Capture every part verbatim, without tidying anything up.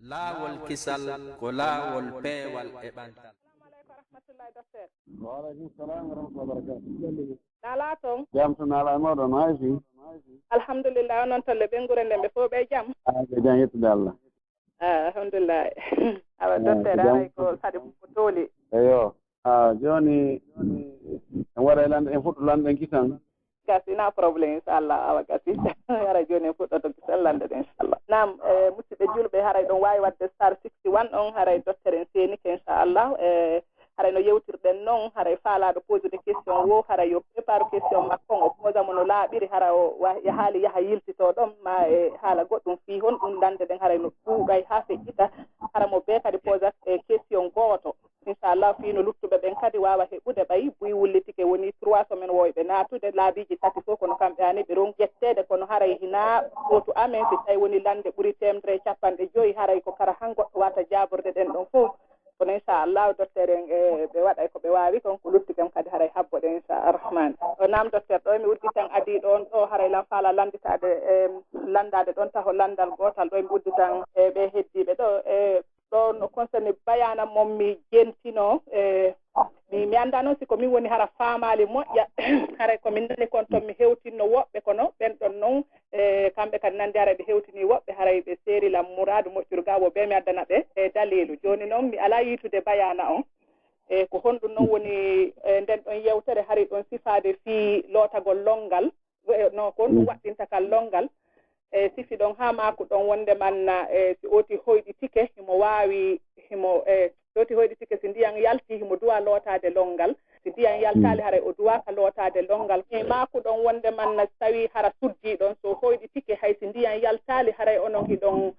Laawol kisal ko laawol peewal e ɓantal. Assalamu aleykum wa rahmatullahi, docteur. Wa aleykum salam wa rahmatullahi wa barakatuh. Nalaa toon? Jam to nalaa e mooɗon, hay si. Alhamdulillah, onon tolle ɓen gure nden ɓe fof ɓe jam? Haa ɓe jam, yettude Allah. Ah, alhamdulillah. Awa, docteur, ko jam. Haray ko saɗi ko tooli. Eyo. Ah, jooni, en waɗa e lanɗe, en fuɗɗo lanɗen kisan. Gasi, na problème, inchallah, awa gasi. Haray jooni en fuɗɗoto sellande ɗen, inchallah. Naam, eh, musidɓe julɓe, haray ɗon waawi waɗde star sixty one on, haray docteur en seenike, inchallah. Eh, haray no yewtirɗen noon, haray faalaaɗo posude question wo, haray yo prépare question makko on, o posa mo no laaɓiri, hara o wa- yahaali yaha yiltitoo ɗon, ma e haala goɗɗum fii honɗum lanɗe ɗen, haray no ɗuuɗay haa feƴƴita, hara mo bee kadi posa e question gooto. Inchallah, fii no luttuɓe ɓen kadi waawa heɓude, ɓay buy wullitike woni trois semaines wooyɓe naatude, laabiiji tati fof kono kamɓe ani ɓe ronki ƴetteede, kono haray hinaa kootu amen, si tawi woni lande ɓuri teemedere e capanɗe joyi, haray ko kara han goɗɗo wata jaaborde ɗen ɗon fof. Kono inchallah, docteur en e ɓe waɗay ko ɓe waawi kon, ko lutti kam kadi haray habbo ɗen, inchallah rahman. O naam, docteur, ɗo mi udditan adii ɗon ɗo, haray lan faala landitaade, e landaade ɗon taho landal gootal, ɗo mi udditan e ɓe heddiiɓe ɗo, e ɗo no concerne bayaana mon mi jentino, e mi, mi anndaa noon si ko min woni hara faamaali moƴƴa, haray ko min nani kon toon mi hewtinno woɓɓe, kono ɓen ɗon noon, e kamɓe kadi nandi haray ɓe hewtini woɓɓe, haray ɓe seeri lan muraadu moƴƴuru ga wo bee mi addana ɓe e daliilu. Jooni noon mi alaa yiitude bayaana on, e ko honɗum noon woni, e nden ɗon yewtere hari ɗon sifaade fii lootagol lonngal, e no ko honɗum waɗɗinta kal lonngal, e sifi ɗon haa maaku ɗon wonde manna, e si ooti hoyɗitike himo waawi, himo, e si ooti hoyɗitike si ndiyan yalti himo duwa lootaade lonngal, si ndiyan yaltaali haray o duwaaka lootaade lonngal. E maaku ɗon wonde manna si tawii hara suddii ɗon, so hoyɗitike hay si ndiyan yaltaali haray onon hiɗon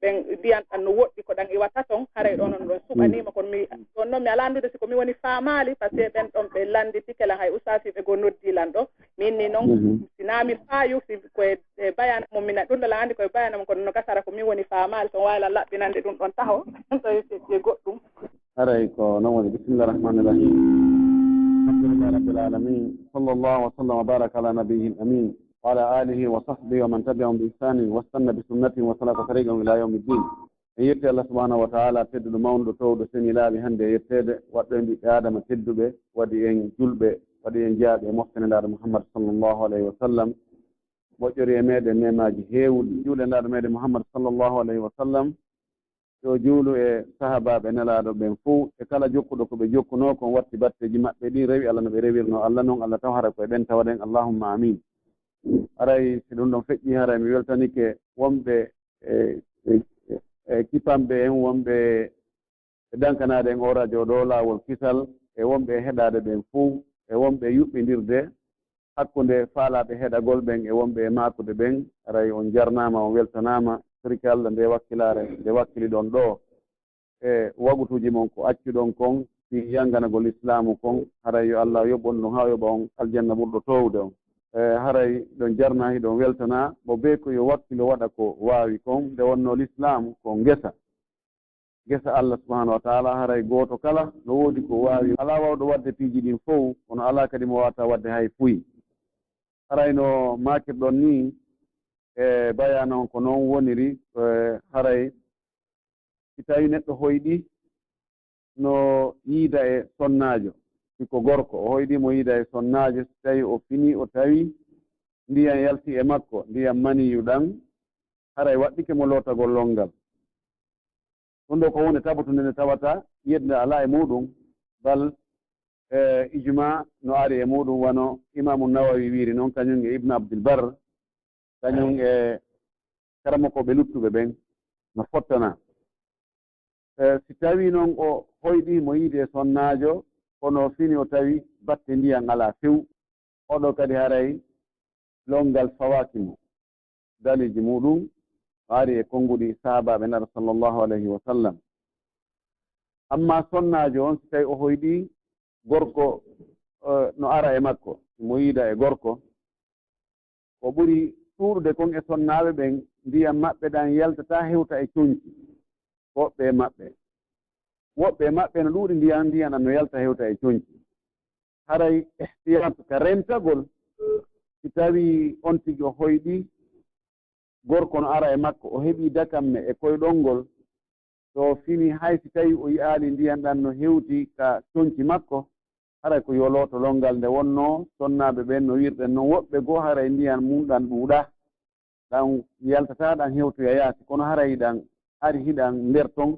ɓen ndiyan ɗan no woɗɗi ko ɗan iwata ton, haray ɗon on ɗon suɓaniima, kono mi ɗon noon mi alaa anndude si ko mi woni faamaali, parce que ɓen ɗon ɓe lannditi kala hay ustaasiiɓe goo noddii lan ɗo, min ni noon si naa mi faayu si koye e bayaana mum, mina ɗum ɗo lan anndi koye bayaana mum, kono no gasara ko min woni faamaali, so waawi lan laɓɓinande ɗum ɗon taho to e goɗɗum. Haray ko noon woni. Bismillah rahmani rahim. Alhamdulillahi rabbil alamin. Sallallahu wa sallam wa baraka ala nabiyil amin. Wa ala alihi wa sahbihi wa man tabi'ahum bi ihsanin wa stanna bi sunnatihim wa salaka tariqahum ila yawmi ddin. En yetti Allah subhanahu wa ta'ala, tedduɗo mawnuɗo towɗo seni laaɓi hannde e yetteede, waɗɗo en ɓiɓɓe Adama tedduɓe, waɗi en julɓe, waɗi en jaaɓe e mofte Nelaaɗo Muhammad sallallahu alayhi wa sallam. Moƴƴori e meɗen neemaaji heewuɗi. Juule Nelaaɗo meɗen Muhammad sallallahu alayhi wa sallam. Yo juulu e sahaabaaɓe Nelaaɗo ɓen fow, e kala jokkuɗo ko ɓe jokkunoo kon, watti batteeji maɓɓe ɗin, rewi Allah no ɓe rewirnoo Allah non, Allah taw hara ko e ɓen tawaɗen, Allahumma amin. Haray si ɗum ɗon feƴƴii, haray mi weltanike wonɓe e, e, e, e kipanɓe en, wonɓe e dankanaade en oo radio ɗoo, Laawol Kisal, e wonɓe e heɗaade ɓen fow, e wonɓe e yuɓɓindirde hakkunde faalaaɓe heɗagol ɓen e wonɓe e maakude ɓen. Haray on jarnaama, on weltanaama. Torike Allah, nde wakkilaare nde wakkiliɗon ɗoo, e wagutuuji mon ko accuɗon kon fii yannganagol Islaamu kon, haray yo Allah yoɓ on ɗum haa o yoɓa on aljanna ɓurɗo toowude on. E haray hiɗon jarnaa, hiɗon weltanaa, mo bee ko yo wakkilo waɗa ko waawi kon, nde wonnoo Lislaamu ko ngesa. Ngesa Allah subhanahu wa ta'ala, haray gooto kala no woodi ko waawi. Alaa waawɗo waɗde piiji ɗin fow, kono alaa kadi mo waawata waɗde hay fuy. Haray no maakirɗon nii, e bayaana on ko noon woniri, e haray si tawii neɗɗo hoyɗi no yiida e sonnaajo, si ko gorko, o hoyɗi mo yiida e sonnaajo, si tawii o finii o tawi ndiyan yalti e makko, ndiyan maniyu ɗan, haray waɗɗike mo lootagol lonngal. Ɗum ɗoo ko huunde tabutunde nde tawata yedde alaa e muuɗum, bal, e, ijma no ari e muuɗum, wano Imaamu Nawawi wiiri non, kañum e Ibn Abdul Barr, kañum e karamokooɓe luttuɓe ɓen no fottanaa. E, si tawii non o hoyɗii mo yiide e sonnaajo, kono o fini o tawi batte ndiyan alaa few, oɗo kadi haray lonngal fawaaki mo. Daliiji muuɗum no ari e konnguɗi sahaabaaɓe Nelaaɗo sallallahu alayhi wa sallam. Ammaa sonnaajo on, si tawii o hoyɗii, gorko, eh, no ara e makko, si mo yiida e gorko, ko ɓuri ɗuuɗude kon e sonnaaɓe ɓen, ndiyan maɓɓe ɗan yaltataa hewta e conci. Woɓɓe e maɓɓe, woɓɓe e maɓɓe no ɗuuɗi ndiyan, ndiyan ɗan no yalta hewta e conci. Haray ihtiyat ka rentagol, si tawii on tigi o hoyɗii, Gorko no ara e makko, o heɓii dakamme e koyɗol ngol, so fini, hay si tawii o yi'aali ndiyan ɗan no hewti ka conci makko, haray ko yo looto lonngal nde wonnoo. Sonnaaɓe ɓen no wi'irɗen non, woɓɓe goo haray ndiyan mun ɗan ɗuuɗaa, ɗan yaltataa, ɗan hewtoya yaasi, kono haray ɗan ari hiɗan nder ton.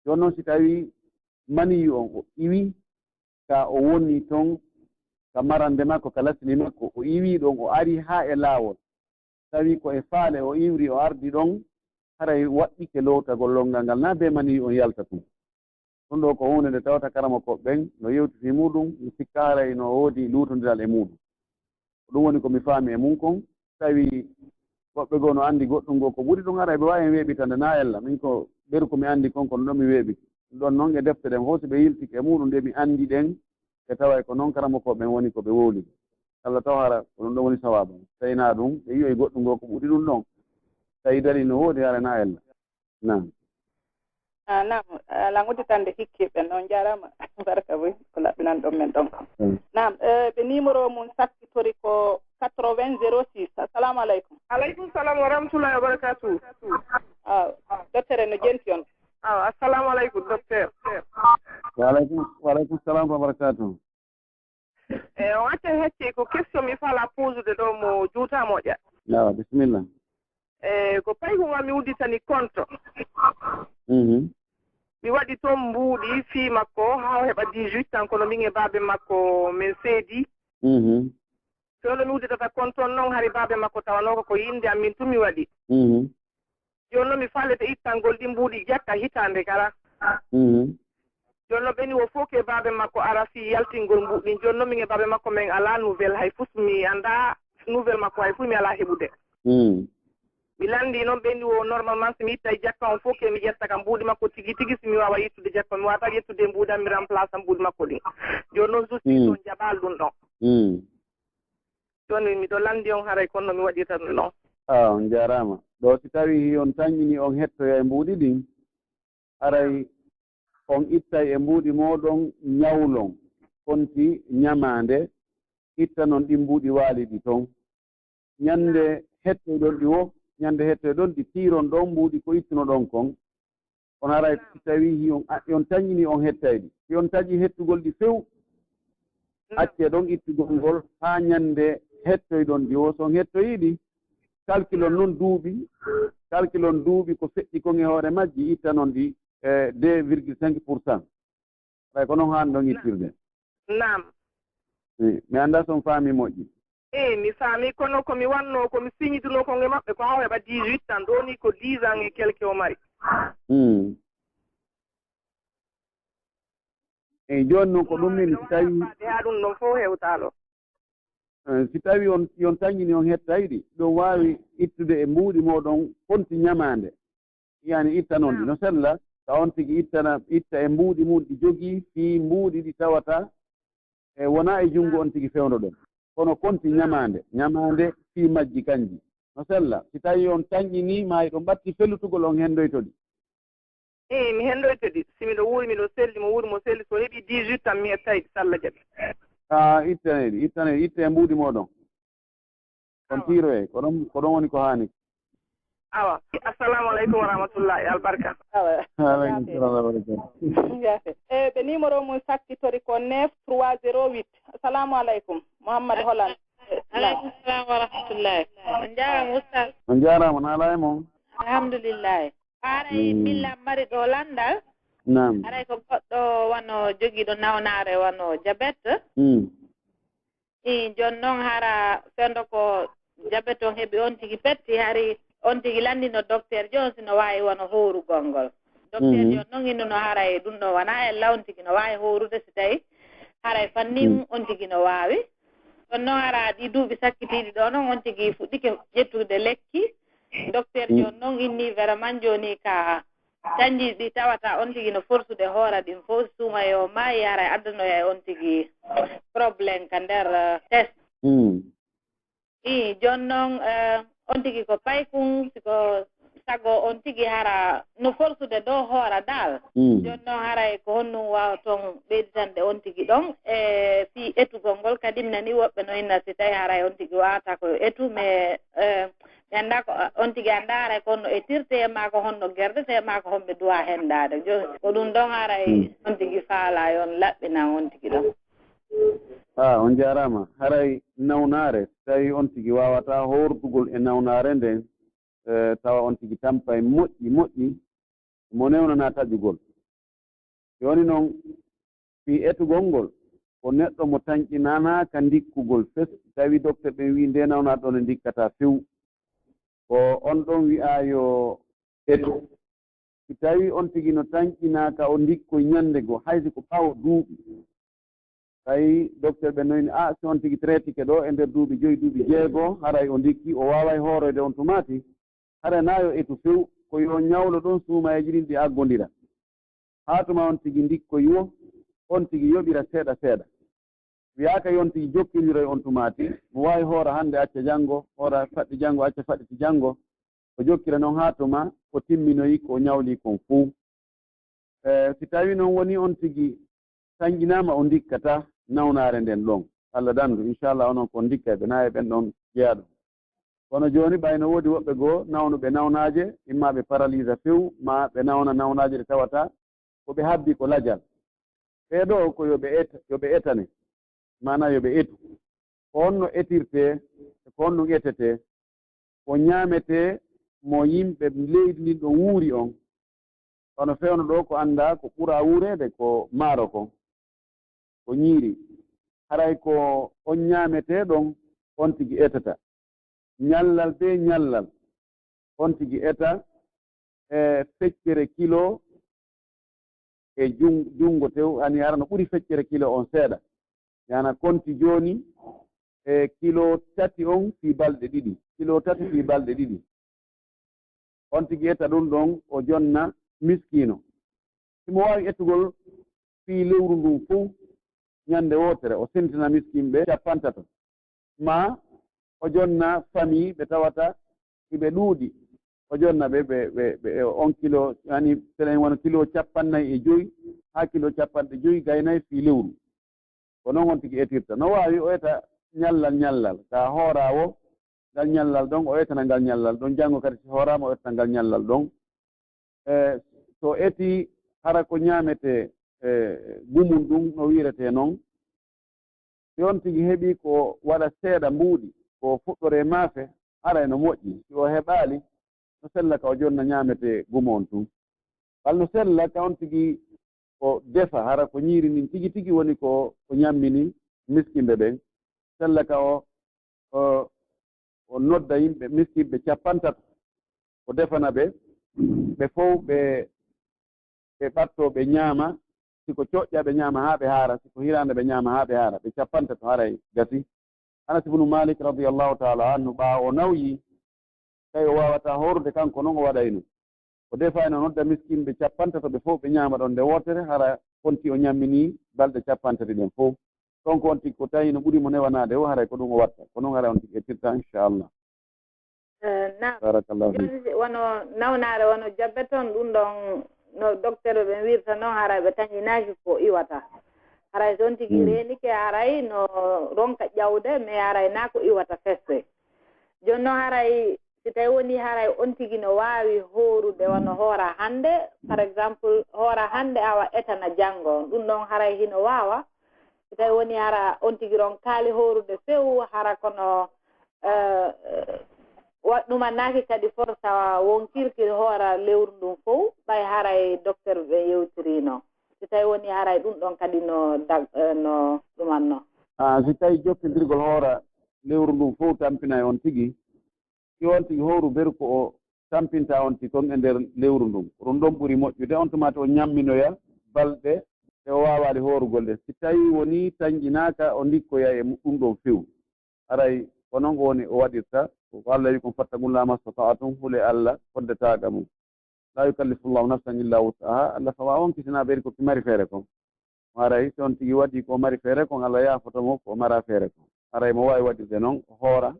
Jooni non, si tawii maniyu on o iwii ka o woni ton, ka marande makko, ka lasli makko, o iwii ɗon, o ari haa e laawol, tawi ko e faale o iwri, o ardi ɗon, haray waɗɗike lootagol lonngal ngal, naa bee maniyu on yalta tun. Ɗun ɗoo ko huunde nde tawata karamokooɓe ɓen no yewti fii muuɗum, mi sikka haray no woodi luutondiral e muuɗum. Ko ɗun woni ko mi faami e mun kon, tawi woɓɓe goo no anndi goɗɗun goo ko ɓuri ɗun, haray ɓe waawi en weeɓitande, naa ella. Min ko ɓeru ko mi anndi kon, kono ɗon mi weeɓiti. Ɗun ɗon non e defte ɗen fow, si ɓe yiltike e muuɗum, ɗe mi anndi ɗen, ɓe taway ko non karamokooɓe ɓen woni ko ɓe wowli. Alla taw hara ko ɗun ɗon woni sawaaba. Tawi naa ɗun, ɓe yi'oyi goɗɗun goo ko ɓuri ɗun ɗon. Tawi dalil no woodi, hara naa ella. Naam. Ah, naam. Alan udditande hikkiiɓe, on njaaraama. Barka buy ko laɓɓinan ɗon men ɗon. Mm. Naam, eh, ɓe numéro mun sakkitori ko quatre-vingts zéro six. Assalamu aleykum. Aleykum salam wa rahmatullahi wa barakatuh. Ah, docteur en no jenti on. Ah, assalamu aleykum, docteur. Wa aleykum, wa aleykum salam wa barakatuh. E, on acca hecce ko question mi fala posude ɗo mo juuta moƴƴa. Awa, bisimilla. E, ko paykun am mi udditani konto. Mhm. Mi waɗi toon mbuuɗi fii makko haa o heɓa dix-huit ans, kono min e baabe makko min seedi. Mhm. Fewndo mi udditata konto on noon, hari baabe makko tawanoo ko ko innde am min tun mi waɗi. Mhm. Jooni noon mi faalete ittangol ɗi mbuuɗi jakka hitaande kala. Mhm. Jooni noon ɓeni o fof ke baabe makko ara fii yaltingol mbuuɗi ɗin. Jooni noon min e baabe makko min alaa nouvelle hay fus, mi anndaa nouvelle makko hay fuu mi alaa heɓude. Mhm. Mi lanndii noon ɓeni o normalement si mi ittay jakka on fof ke mi ƴetta ka mbuuɗi makko tigi tigi si mi waawa yettude jakka on. Mi waawataa yettude e mbuuɗi am mi remplace mbuuɗi makko ɗin. Jooni noon justice Mhm. on jaɓaali ɗum ɗon. Mhm. Jooni miɗo lanndi on haray kono no mi waɗirta ɗum ɗon. Ah, on njaaraama. Ɗo si tawii on tanƴinii on hettoya e mbuuɗi ɗin, haray on ittay e mbuuɗi mooɗon ñawlon, konti ñamaande, ittanon ɗin mbuuɗi waaliɗi ton. Ñande hettoyɗon ɗi wo, ñande hettoyɗon ɗi, tiiron ɗon mbuuɗi ko ittunoɗon kon. On haray si tawii hiyon, a, on tañinii on hettay ɗi. Si on taƴii hettugol ɗi few, accee ɗon ittugol ngol haa ñande hettoyɗon ɗi wo. So on hettoyii ɗi, calculon non duuɓi, calculon duuɓi ko feƴƴi kon e hoore majji, ittanon ɗi, eh, deux virgule cinq pour cent. Haray ko non haani ɗon ittirde. Naam. Eh, mi anndaa so on faamii moƴƴi. Eey, mi faamii, kono ko mi wannoo, ko mi siñidunoo kon e maɓɓe, ko haa o heɓa dix-huit ans, ɗoo nii ko dix ans et quelque o mari. Hmm. Eey, jooni noon ko ɗum min, si tawii faade haa ɗum ɗoon fof hewtaa ɗo. Eh, si tawii on, si on tañinii on hettay ɗi, ɗum waawi ittude e mbuuɗi mooɗon konti ñamaande. Yani ittanon ɗi no sella, ka on tigi ittana, itta e mbuuɗi mum ɗi jogii, fii mbuuɗi ɗi tawata e wonaa e junngo on tigi fewndo ɗon. Kono konti ñamaande, ñamaande fii majji kanji. No sella, si tawii on tañƴinii, maa hiɗon ɓatti fellutugol, on henndoyto ɗi. Eey, mi henndoyto ɗi. Si miɗo wuuri, miɗo selli, mo wuuri, mo selli, so heɓii dix-huit ans, mi hettay ɗi, so Alla jaɓii. Aa, ittanee ɗi, ittanee ɗi, itta e mbuuɗi mooɗon. On tiiroyay, ko ɗon, ko ɗon woni ko haani. Awa. Assalamu aleykum wa rahmatullahi, albarka. Awa. Aleykum salam wa barakatuh. Jaafe. E, ɓe numéro mum sakkitori ko neuf trois zéro huit. Assalamu aleykum. Mouhammad Hollande. Aleykum salam wa rahmatullahi. On njaaraama, Oustaz. On njaaraama, no alaa e mon. Alhamdulillahi. Haray Mm. min lan mari ɗo lanndal. Naam. Haray ko goɗɗo wano jogiiɗo nawnaare wano jabet. Mm. Ii, jooni noon hara fewndo ko jabet on heɓi on tigi petti, hari on tigi lanndino docteur jo on si no waawi wano hoorugol ngol. Docteur Mhm. jo on noon innuno haray ɗum ɗo wonaa ella on tigi no waawi hoorude si tawi haray fannin Mm. on tigi no waawi. Jooni noon hara ɗi duuɓi sakkitiiɗi ɗo noon on tigi fuɗɗike ƴettude lekki. Docteur Mm. jo on noon inni vraiment jooni ka canji ɗi tawata on tigi no forsude hoora ɗin fof, si suuma yo maayi, haray addanoya e on tigi problème ka nder, eh, test. Mm. Ii, jooni noon, eh, on tigi ko paykun, si ko Sago on tigi hara no forsude dow hoora daal. Mm. Jooni noon haray ko honɗum waawa toon ɓeyditande on tigi ɗon e fii etugol ngol? Kadi mi nanii woɓɓe no inna si tawi haray on tigi waawata ko etu, mais, eh, mi anndaa ko, eh, on tigi anndaa haray ko honno etirtee, maa ko honno gerdetee, maa ko honɓe duwa henndaade. Jooni ko ɗum ɗon haray, mm, on tigi faalaa yo on laɓɓinan on tigi ɗon. Ah, on njaaraama. Haray nawnaare, si tawi on tigi waawataa hoordugol e nawnaare nden, eh, tawa on tigi tampay moƴƴi moƴƴi, mo newnanaa taƴugol. Jooni noon, fii etugol ngol, ko neɗɗo mo tanƴinanaaka ndikkugol fes, si tawi dokter ɓen wii nde nawnaare ɗoo ne ndikkataa few, ko on ɗon wi'aa yo etu. Si tawi on tigi no tanƴinaaka o ndikkoy ñannde goo, hay si ko ɓaawo duuɓi, tawi dokter ɓen no inni, "Ah, si on tigi traitike ɗoo e nder duuɓi joyi, duuɓi jeego, haray o ndikki, o waaway hooroyde on tumaati, haray naa yo etu few, ko yo ñawlo ɗon suumayeeji ɗin ɗi aggondira." Haa tuma on tigi ndikkoy woo, on tigi yoɓira seeɗa seeɗa. Wiyaaka yo on tigi jokkindiro e on tumaati, mo waawi hoora hannde acca janngo, hoora faɗɗi janngo acca faɗɗiti janngo, o jokkira noon haa tuma ko timminoyi ko o ñawli kon fuu. Eh, si tawi noon woni on tigi tanƴinaama o ndikkataa nawnaare nden ɗon, Allah dandu, inchallah onon ko on ndikkayɓe, naa e ɓen ɗon jeyaa ɗum. Kono jooni ɓay no woodi woɓɓe goo nawnuɓe nawnaaje, imma ɓe paralisa few, maa ɓe nawna nawnaaje ɗe tawata ko ɓe habbi ko lajal. Ɓee ɗoo ko yo ɓe et-, yo ɓe etane, maanaa yo ɓe etu. Ko honno etirtee, e ko honɗum etetee? Ko ñaametee mo yimɓe leydi ndin ɗo wuuri on. Kono fewndo ɗoo ko anndaa ko ɓuraa wuureede ko maaro kon, ko ñiiri. Haray ko on ñaametee ɗon on tigi etata. Ñallal bee ñallal, on tigi eta e feccere kilo e jun-, junngo tew, ani hara no ɓuri feccere kilo on seeɗa. Yana konti jooni e kilo tati on fii balɗe ɗiɗi. Kilo tati fii balɗe ɗiɗi. On tigi eta ɗum ɗon, o jonna miskiino. Himo waawi etugol fii lewru ndun fow ñande wootere, o sentina miskinɓe cappantato. Maa o jonna famii ɓe tawata iɓe ɗuuɗi, o jonna ɓe, ɓe, ɓe, ɓe on kilo, yani, selen wano kilo cappannayi e joyi haa kilo cappanɗe joyi gaynay fii lewru. Ko non on tigi etirta. No waawi o eta ñallal ñallal. Ka hooraa wo, ngal ñallal ɗon, o etana ngal ñallal ɗon. Janngo kadi si hooraama, o etana ngal ñallal ɗon. E, so eti hara ko ñaametee, e, gumun ɗum, no wiiretee non. Si on tigi heɓii ko waɗa seeɗa mbuuɗi, ko fuɗɗoree maafe, haray no moƴƴi. Si o heɓaali, no sella ka o jonna ñaametee gumo on tun. Walla no sella ka on tigi o defa, hara ko ñiiri ndin tigi tigi woni ko o ñammini miskinɓe ɓen. Sella ka o, o, o nodda yimɓe miskinɓe cappantato, o defana ɓe, ɓe fow ɓe, ɓe ɓattoo, ɓe ñaama. Si ko coƴƴa, ɓe ñaama haa ɓe haara, si ko hiraande, ɓe ñaama haa ɓe haara, ɓe cappantato, haray gasi. Anas ibnu Malik radiyallahu taala anhu, ɓaawo o nawyi, tawi o waawataa hoorude, kanko non o waɗayno. O defayno nodda miskinɓe cappantato, ɓe fow ɓe ñaama ɗon nde wootere, hara konti o ñamminii balɗe cappantati ɗen fow. Ɗon ko on tigi ko tawi no ɓuri mo newanaade o, haray ko ɗum o watta. Ko non haray on tigi ettirta, inchallah. Eh, naam. Barakallahu fiik. Jooni, wano nawnaare, wano jabbe ton, ɗum ɗon no docteur ɓen wirta non, haray ɓe tañinaaki ko iwata. Haray so on tigi, hmm, reenike, haray no ronka ƴawde, mais haray naa ko iwata feste. Jooni non haray, si tawi woni haray on tigi no waawi hoorude, wano hoora hannde, par exemple, hoora hannde, awa etana janngo, ɗum ɗon haray hino waawa. Si tawi woni hara on tigi ronkaali hoorude few, hara kono, eh, wa-, ɗumannaaki kadi forsa wonkirki hoora lewru ndun fow, ɓay haray docteur ɓe yewtiriino. Si tawi woni haray ɗum ɗon kadi no dag-, eh, no ɗumanno. Ah, si tawi jokkindirgol hoora lewru ndun fow tampinay on tigi, si on tigi hooru beru ko o tampinta on tigi kon e nder lewru ndun, ko ɗum ɗon ɓuri moƴƴude. On tuma to o ñamminoya balɗe ɗe o waawaali hoorugol ɗe. Si tawi woni tanƴinaaka, o ndikkoya e mu-, ɗum ɗon few. Haray ko non woni o waɗirta. Ko Allah wi kon, "Fattaqullaha mastata'tum", hule Allah fodde taaga mum. "La yukallifullahu nafsan illa wus'aha." Allah fawa on kisinaa ɓeyri ko ki mari feere kon. Haray si on tigi waɗi ko mari feere kon, Allah yaafoto mo ko mara feere kon. Haray mo waawi waɗirde non, o hoora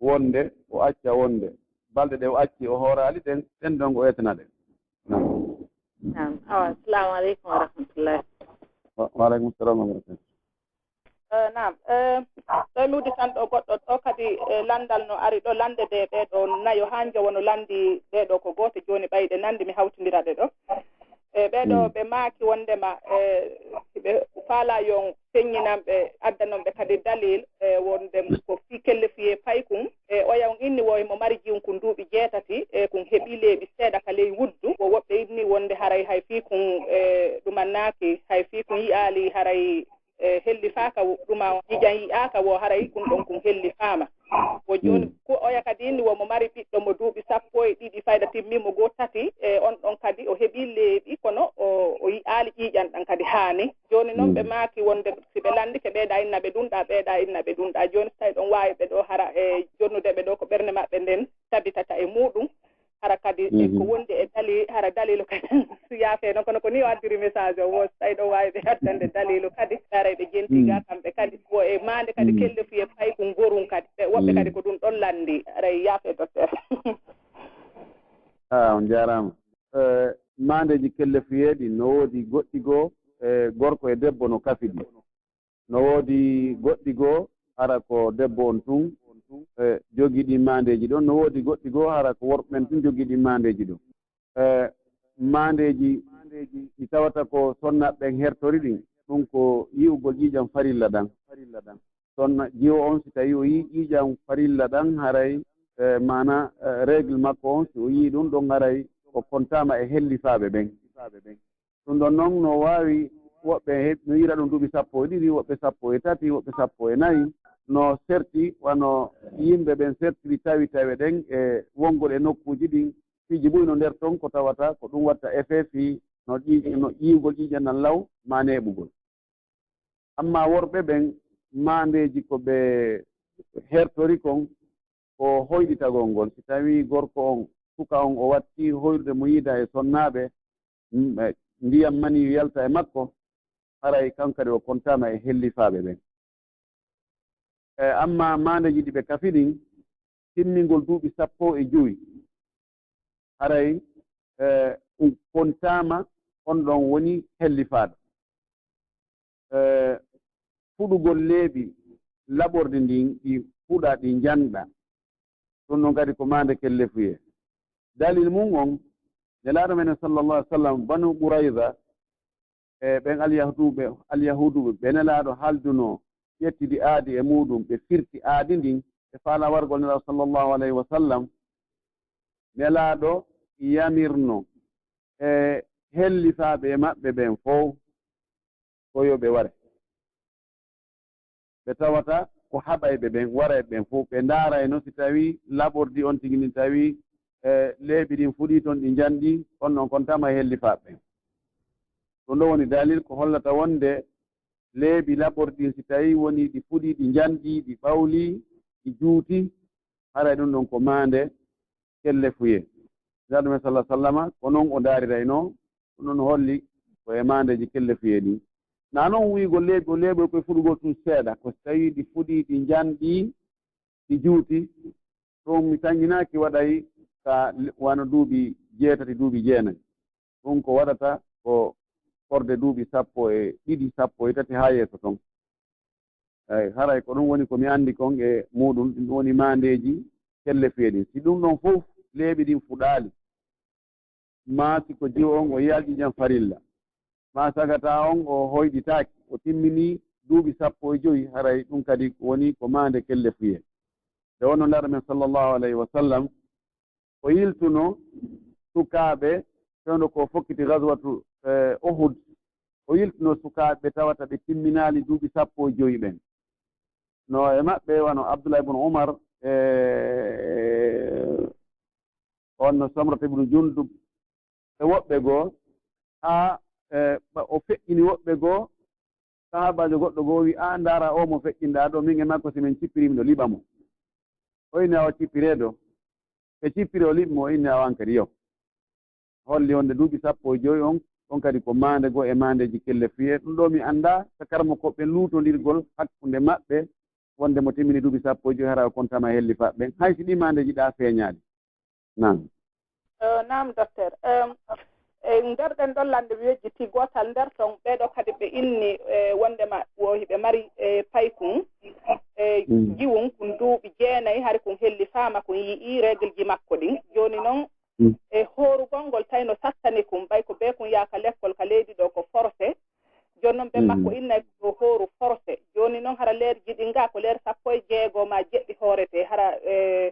wonde, o acca wonde. balɗe ɗe o acci o hooraali ɗen, ɗen ɗon o etana ɗe. Naam. Naam. Awa, assalamu aleykum wa rahmatullahi. Wa aleykum salam wa barakatuh. Naam, ɗo mi udditan ɗo goɗɗo ɗo kadi, lanndal no ari ɗo, lannde de ɓee ɗo nayo haa njowo no lanndi ɓee ɗo ko gooto jooni, ɓayde nanndi mi hawtindira ɗe ɗo. E ɓee ɗo ɓe maaki wonndema hiɓe faalaa yo on feññinan ɓe, addanon ɓe kadi dalil, wonde ko fii kellefuyee paykun. E oya on inni wo himo mari jiwun kun duuɓi jeetati, e kun heɓii leeɓi seeɗa ka ley wuddu. Wo woɓɓe inni wonde haray hay fii kun ɗumannaaki, hay fii kun yi'aali haray e hellifaaka ɗuma, ƴiiƴan yi'aaka wo haray kun ɗon kun hellifaama. Wo jooni ko oya kadi ni wo mo mari ɓiɗɗo mo duuɓi sappo e ɗiɗi fayda timmi mo goo tati, e on ɗon kadi o heɓii leeɓi kono o yi'aali ƴiiƴan ɗan kadi haani. Jooni noon ɓe maaki wonde si ɓe lanndike ɓeeɗa inna ɓe ɗunɗa, ɓeeɗa inna ɓe ɗunɗa. Jooni si tawi ɗon waawi ɓe ɗo hara e jonnude ɓe ɗo ko ɓernde maɓɓe nden tabitata e muuɗum. Hara kadi e ko wondi e dali hara dalilu kadi si yaafe noon kono ko ni o addiri message o wo tawi ɗo waawi ɓe addande dalilu kadi haray ɓe jenti ga kamɓe kadi wo e maande kadi kellefuye paykun gorun kadi ɓe woɓɓe kadi ko ɗum ɗon lanndi haray yaafe docteur. A on jaaraama. Maandeeji kellefuyeeɗi no woodi goɗɗi goo, gorko e debbo no kafi ɗi. No woodi goɗɗi goo hara ko debbo on tun e jogii ɗin maandeeji ɗon. No woodi goɗɗi goo hara ko worɓe ɓen tun jogii ɗin maandeeji ɗon. E maandeeji ɗi tawata ko sonnaaɓe ɓen hertori ɗin, ɗun ko yi'ugol ƴiiƴan farilla ɗan. Sonna jiwo on si tawii o yi'ii ƴiiƴan farilla ɗan haray, e maana règle makko on si o yi'ii ɗun ɗon haray o kontaama e hellifaaɓe ɓen. Ɗun ɗon non no waawi woɓɓe no yi'ira ɗun duuɓi sappo e ɗiɗi, woɓɓe sappo e tati, woɓɓe sappo e nayi. No serti wano yimɓe ɓen sertiri tawi tawe ɗen e wongol e nokkuuji ɗin. Piiji buy no nder ton ko tawata ko ɗun watta effet fii no ƴiiƴan no ƴiwugol ƴiiƴan ɗan law maa neeɓugol. Ammaa worɓe ɓen maandeeji ko ɓe hertori kon ko hoyɗitagol ngol. Si tawii gorko on, suka on o wattii hoyɗude mo yiida e sonnaaɓe, ndiyam maniyu yalta e makko, haray kan kadi o kontaama e hellifaaɓe ɓen. E ammaa maandeeji ɗi ɓe kafi ɗin, timmingol duuɓi sappo e jowi, haray e ɗum kontaama on ɗon woni hellifaaɗo. E fuɗugol leeɓi laɓorɗi ndin ɗi fuɗa ɗi njanɗa, ɗum ɗon kadi ko maande kellefuyee. Dalil mum on, Nelaaɗo men sallallahu alaihi wasallam, Banu Qurayza, e ɓen alyahuduɓe alyahuduɓe ɓe Nelaaɗo haaldunoo, ƴettidi aadi e muuɗum, ɓe firti aadi ndin, ɓe faalaa wargol Nelaaɗo sallallahu alaihi wasallam. Nelaaɗo yamirno e hellifaaɓe e maɓɓe ɓen fow ko yo ɓe ware. Ɓe tawata ko haɓayɓe ɓen, warayɓe ɓen fow, ɓe ndaarayno si tawii laɓordi on tigi ndin tawii e leeɓi ɗin fuɗii ton ɗi njanɗi, on non kon tama e hellifaaɓe ɓen. Ɗum ɗoo woni dalil ko hollata wonde leeɓi laɓorɗi ɗin si tawii wonii ɗi fuɗii, ɗi njanɗi, ɗi ɓawlii, ɗi juuti, haray ɗum ɗon ko maande kellefuyee. Nelaaɗo men sallallahu alaihi wasallama ko non o ndaariraynoo, ɗum ɗon holli ko e maandeeji kellefuyee ɗin. Naa non wi'ugol leeɓi o leeɓoy koye fuɗugol tun seeɗa, ko si tawii ɗi fuɗii, ɗi njanɗi, ɗi juuti, ɗum mi tanƴinaaki waɗay ka wano duuɓi jeetati, duuɓi jeenay. Ɗum ko waɗata ko forde duuɓi sappo e ɗiɗi, sappo e tati haa yeeso ton. Eey, haray ko ɗum woni ko mi anndi kon e muuɗum, ɗum woni maandeeji kellefuyee ɗin. Si ɗum ɗon fof leeɓi ɗin fuɗaali, maa si ko jiwo on o yi'aali ƴiiƴan farilla, maa sagata on o hoyɗitaaki, o timminii duuɓi sappo e jowi, haray ɗum kadi woni ko maande kellefuyee. Nde wonnoo Nelaaɗo men sallallahu alayhi wa sallam, o yiltuno sukaaɓe, fewndo ko fokkiti gazwatu e Uhud, o yiltuno sukaaɓe tawata ɓe timminaali duuɓi sappo e jowi ɓen. No e maɓɓe wano Abdullah ibn Umar, e on no Samrat ibn Jundub, e woɓɓe goo, haa e, ɓa-, o feƴƴini woɓɓe goo, sahaabaajo goɗɗo goo wi'i, "Aa, ndaara oo mo feƴƴinɗaa ɗoo, min e makko si min cippiri, miɗo liɓa mo." O inni, "Awa cippiree ɗoo." Ɓe cippiri, o liɓi mo, o inni, "Awa an kadi yo." Holli wonde duuɓi sappo e jowi on, on kadi ko maande goo e maandeeji kellefuyee. Ɗum ɗoo mi anndaa ka karamokooɓe ɓen luutondirgol hakkunde maɓɓe, wonde mo timmini duuɓi sappo e jowi, hara o kontaama e hellifaaɓe ɓen, hay si ɗii maandeeji ɗaa feeñaali. Naam. Eh, naam, docteur. Em, e nder ɗen ɗon lande mi yejjiti gootal nder ton, ɓee ɗoo kadi ɓe inni, eh, wondema wo hiɓe mari, eh, paykun, eh, Mm. jiwun kun duuɓi jeenayi, hari kun hellifaama, kun yi'ii règle ji makko ɗin. Jooni non, Mm. e hoorugol ngol tawi no sattani kun, ɓay ko bee kun yaaka lekkol ka leydi ɗoo ko forcé. Jooni non ɓen Mm. makko innay ko hooru forcé. Jooni non hara leerji ɗin ga ko leer sappo e jeego ma jeɗɗi hoorete. Hara, eh,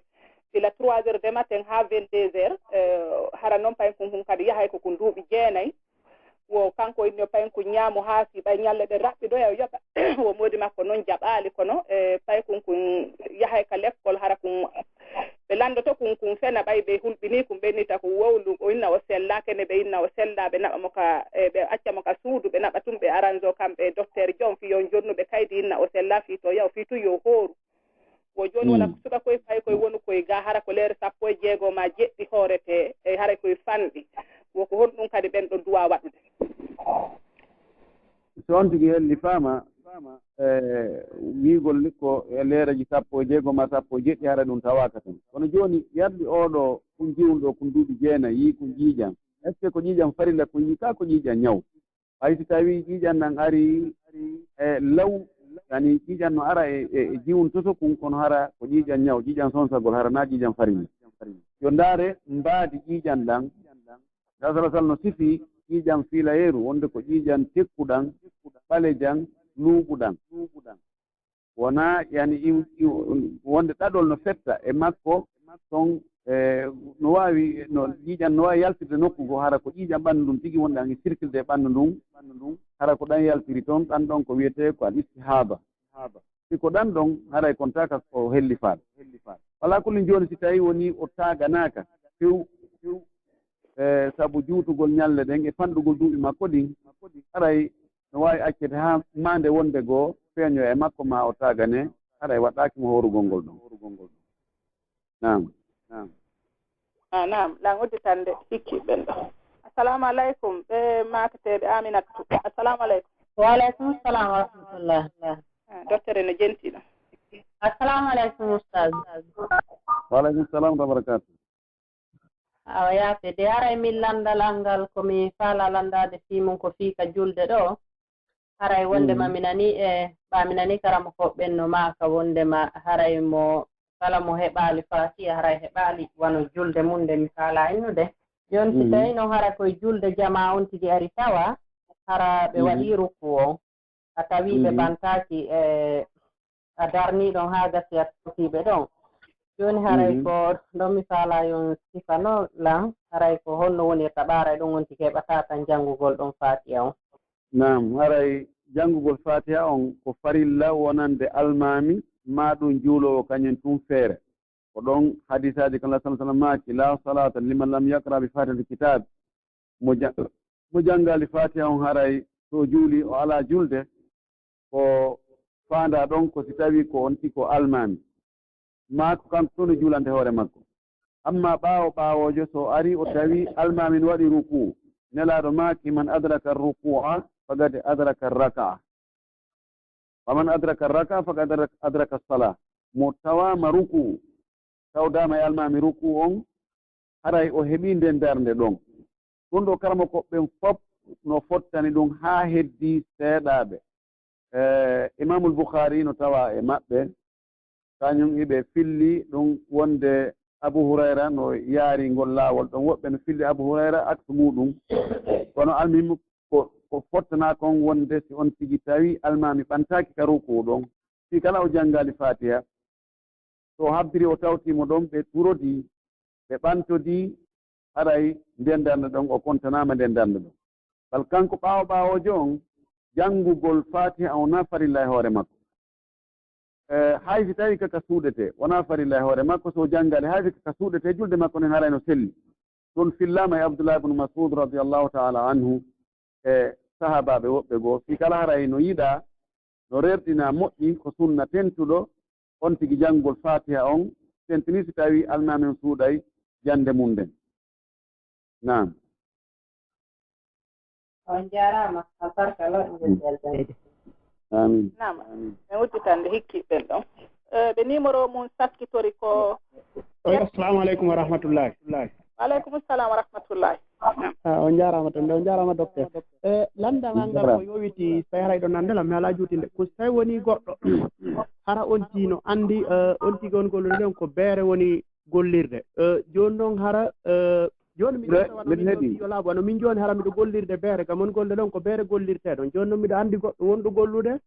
sila trois heures de matin haa vingt-deux heures, eh, hara non paykun kun kadi yahay ko kun duuɓi jeenayi. Wo kanko inni o paykun kun ñaamo haa si ɓay ñalle ɗen raɓɓiɗoya o yoɓa. Wo moodi makko non jaɓaali kono, eh, paykun kun yahay ka lekkol hara kun ɓe landoto kun, kun fena ɓay ɓe hulɓini kun ɓe innita kun wowlu. O inna o sellaake ne ɓe inna o sella, ɓe naɓa mo ka, eh, ɓe acca mo ka suudu, ɓe naɓa tun ɓe aranzo kamɓe docteur John fi yon jonnu ɓe kaydi inna o sella fi to yaw fi tu yo hooru. Wo jooni wona Mm. suka koye paykun wonu koye ga hara ko leer sappo e jeego ma jeɗɗi hoorete, e hara koye fanɗi. Wo ko honɗum kadi ɓen ɗon duwa waɗude? So on tigi hellifaama, e wiigol ni ko e leereeji sappo e jeego ma sappo e jeɗɗi, hara ɗum tawaaka tan. Kono jooni, yardi oo ɗoo kun jiwun ɗoo kun duuɓi jeenayi, yii kun ƴiiƴan. Est-ce que ko ƴiiƴan farilla kun yii, kaa ko ƴiiƴan ñaw? Hay si tawii ƴiiƴan nan arii e law, yani ƴiiƴan no ara e, e, e jiwun toso kun, kono hara ko ƴiiƴan ñaw, ƴiiƴan sonsagol, hara naa ƴiiƴan farilla. Yo ndaare mbaadi ƴiiƴan ɗan. Ngal sala sala no sifi ƴiiƴan fiilayeeru, wonde ko ƴiiƴan tekkuɗan, ɓalejan, luuɓuɗan. Wonaa, yani, iw-, iw-, wonde ɗaɗol no fetta e makko, ton, e, no waawi, no, ƴiiƴan no waawi yaltirde nokku goo, hara ko ƴiiƴan ɓanndu ndun tigi wonde an e sirkilde e ɓanndu ndun, hara ko ɗan yaltiri ton, ɗan ɗon ko wiyetee ko al istihaba. Si ko ɗan ɗon, haray kon taka ko hellifaaɗo. Alaa kullin jooni, si tawii wonii o taaganaaka few, e, sabu juutugol ñalle ɗen e fanɗugol duuɓi makko ɗin, haray no waawi accede haa maande wonde goo feeñoya e makko, maa o taagane, haray waɗɗaaki mo hoorugol ngol ɗon. Naam. Naam. Ah, naam, lan udditande hikki ɓen ɗo. Assalamu alaikum, ɓe maketeeɓe Aminatu. Assalamu alaikum. Wa alaikum salam wa rahmatullah. Ah, docteur no jenti ɗo. Assalamu alaikum, ustaz. Wa alaikum salam wa barakatuh. Awa yaafe de, haray min landal angal ko mi faala landade fii mun ko fii ka julde ɗo. Haray wonde ma mi nani e, ɓa mi nani karamokooɓe ɓen no maaka wonde ma haray mo kala mo heɓaali Faatiha, haray heɓaali wano julde mun nde mi faala innude. Jooni si tawi non hara koye julde jamaa on tigi ari tawa, hara ɓe waɗi ruku on, a tawi ɓe bantaaki e, a darni ɗon haa gasi a tawti ɓe ɗon. Jooni haray ko ɗon mi faala yon sifano lan, haray ko honno woni e taɓaara e ɗon on tigi heɓata tan janngugol ɗon Faatiha on. Naam, haray janngugol Faatiha on ko farilla wonande almaami, maa ɗum juuloowo kañum tun feere. Ko ɗon hadiisaaji kan, sallallahu alaihi wasallam maaki, "La salata liman lam yaqra bi Faatihatil kitab." Mo ja-, mo janngaali Faatiha on haray so o juuli o alaa julde, ko faandaa ɗon ko si tawii ko on tigi ko almaami. Maa ko kanko tun o juulante hoore makko. Amma ɓaawo ɓaawoojo so o ari o tawi almaami no waɗi rukuu, Nelaaɗo maaki, "Man adraka ruku'a faqad adraka raka'a." Wa man adraka raka faqad adraka sala. Mo tawaama ruku, tawdaama e almaami ruku on, haray o heɓii nden darnde ɗon. Ɗum ɗo karamoko ɓen fop no fottani ɗum haa heddii seeɗaaɓe. E, Imaamul Bukhari no tawa e maɓɓe, kañum iɓe filli ɗum wonde Abu Hurayra no yaari ngol laawol ɗon. Woɓɓe no filli Abu Hurayra aksu muɗum. Kono almuhimmu ko, ko fottana kon wonde si on tigi tawi almaami ɓantaaki ka ruku ɗon, si kala o janngaali Faatiha, so o habdiri o tawti mo ɗon, ɓe turodii, ɓe ɓantodii, haray nden darnde ɗon o kontanaama nden darnde ɗon. Bal kanko ɓaawo ɓaawoojo on, janngugol Faatiha on na farilla e hoore makko. E, hay si tawi kaka suuɗete, wonaa farilla e hoore makko, so janngaali, hay si kaka suuɗete, julde makko nden haray no selli. Ɗum fillaama e Abdullah ibn Mas'ud radiyallahu ta'ala anhu e sahaabaaɓe woɓɓe goo, fii kala haray no yiɗaa, no rerɗinaa moƴƴi, ko sunna tentuɗo, on tigi janngugol Faatiha on, tentini si tawi almaami on suuɗay jannde mum nden. Naam. On jaaraama, albarka loo e ngel belɗe. Amiin. Naam. Amiin. Min udditande hikki ɓen ɗon. eh, ɓe numéro mum saskitori ko. Oy, assalamu aleykum wa rahmatullahi. Wa aleykum salam wa rahmatullahi. Ah, on njaaraama tan, on njaaraama, docteur. Eh, lanndal ngal ngal ko yowiti, so tawi haray ɗo nande lam, mi alaa juutinde. Ko so tawi woni goɗɗo, hara on tino anndi, eh, on tigi on gollude ɗon ko beere woni gollirde. Eh, jooni noon hara, eh, jooni mi ƴetta wano min ɗo yo laaɓu, wano min jooni hara miɗo gollirde beere, kam woni gollude ɗon ko beere gollirtee ɗon. Jooni noon miɗo anndi goɗɗo wonɗo gollude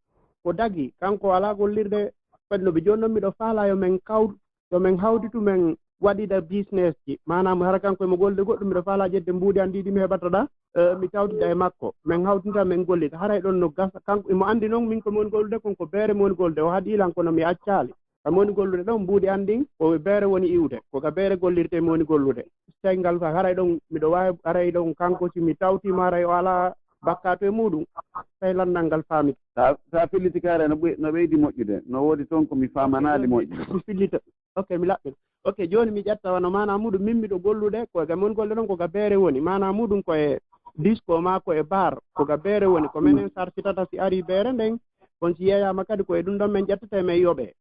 ko dagi, kanko alaa gollirde fedno ɓe. Jooni noon miɗo faalaa yo min kaw-, yo min hawtitu min waɗida business ji. Maanaam hara kanko emo gollude goɗɗum, miɗo faalaa ƴetde mbuuɗi an ɗi mi heɓata ɗa, eh, mi tawtida e makko. Min hawtinta min gollida. Haray ɗon no gasa, kanko emo anndi noon min ko mi woni gollude kon ko beere mi woni gollude. O haɗi lan kono mi accaali. Kam woni gollude ɗon, mbuuɗi an ɗin, ko beere woni iwde. Ko ka beere gollirtee mi woni gollude. So tawi ngal fa-, haray ɗon, miɗo waawi, haray ɗon kanko, si mi tawtiima, haray o alaa bakkaatu e muuɗum. So tawi lanndal ngal faamike. Sa, sa filliti ka haray no ɓe-, no ɓeydi moƴƴude. No woodi toon ko mi faamanaali moƴƴi. Mi fillita. Ok, mi laɓɓin. Ok, jooni mi ƴetta wano maanaa muuɗum, min miɗo gollude, ko kam woni gollude ɗon, ko ka beere woni. Maanaa muuɗum ko e disco maa ko e bar, ko ka beere woni. Ko menen sarsitata si arii beere nden, on si yeeyaama kadi ko e ɗum ɗon min ƴettata e min yoɓee.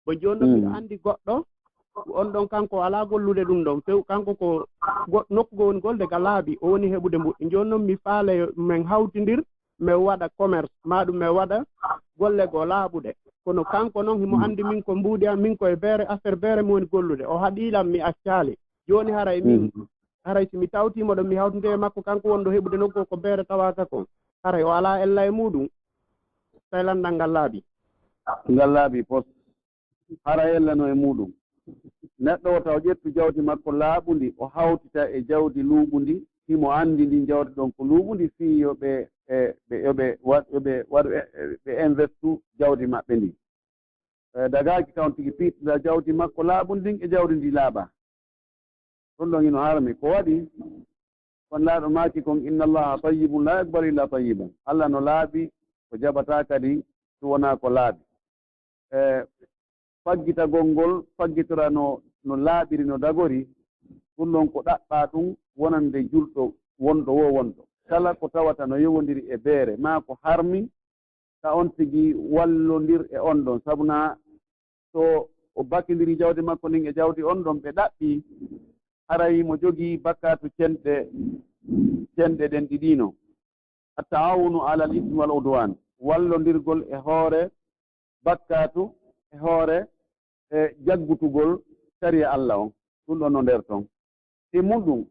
Bon, jooni noon miɗo anndi goɗɗo, on ɗon kanko alaa gollude ɗum ɗon few, kanko ko go-, nokku goo woni gollude ga laaɓi, o woni heɓude mbuuɗi. Jooni noon mi faale yo min hawtindir, min waɗa commerce, maa ɗum min waɗa golle goo laaɓuɗe. Kono kanko noon himo anndi min ko mbuuɗi an, min ko e beere, affaire beere mi woni gollude. O haɗi lan mi accaali. Jooni haray min, haray si mi tawtiima ɗon mi hawtinte e makko, kanko wonɗo heɓude nokku ko beere tawaaka kon. Haray o alaa ella e muuɗum. Tawi lanndal ngal laaɓi. Ngal laaɓi pos. Hara ellano e muuɗum. Neɗɗo o taw ƴettu jawdi makko laaɓundi, o hawtita e jawdi luuɓundi, himo anndi ndin jawdi ɗon ko luuɓundi, fii yo ɓe, e, ɓe, yo ɓe waɗ-, yo ɓe waɗu, e, e, ɓe investu jawdi maɓɓe ndin. E, dagaaki ka on tigi piittida jawdi makko laaɓundi ndin e jawdi ndi laaɓaa. Ɗum ɗon hino harmi. Ko waɗi? Kon laaɗo maaki kon, "Inna Allaha tayyibun la yaqbalu illa tayyiban." Allah no laaɓi, o jaɓataa kadi si wonaa ko laaɓi. E, faggitagol ngol, faggitora no, no laaɓiri, no dagori, ɗum ɗon ko ɗaɓɓaa ɗum wonande julɗo wonɗo woo wonɗo. Kala ko tawata no yowondiri e beere, maa ko harmi, ka on tigi wallondir e on ɗon. Sabu naa so o bakindiri jawdi makko ndin e jawdi on ɗon ɓe ɗaɓɓi, haray mo jogii bakkaatu cenɗe, cenɗe ɗen ɗiɗi no. At-ta'awunu alal ismi wal udwan, wallondirgol e hoore bakkaatu, e hoore, e jaggutugol sariya Allah on. Ɗum ɗon no nder ton. E muɗum,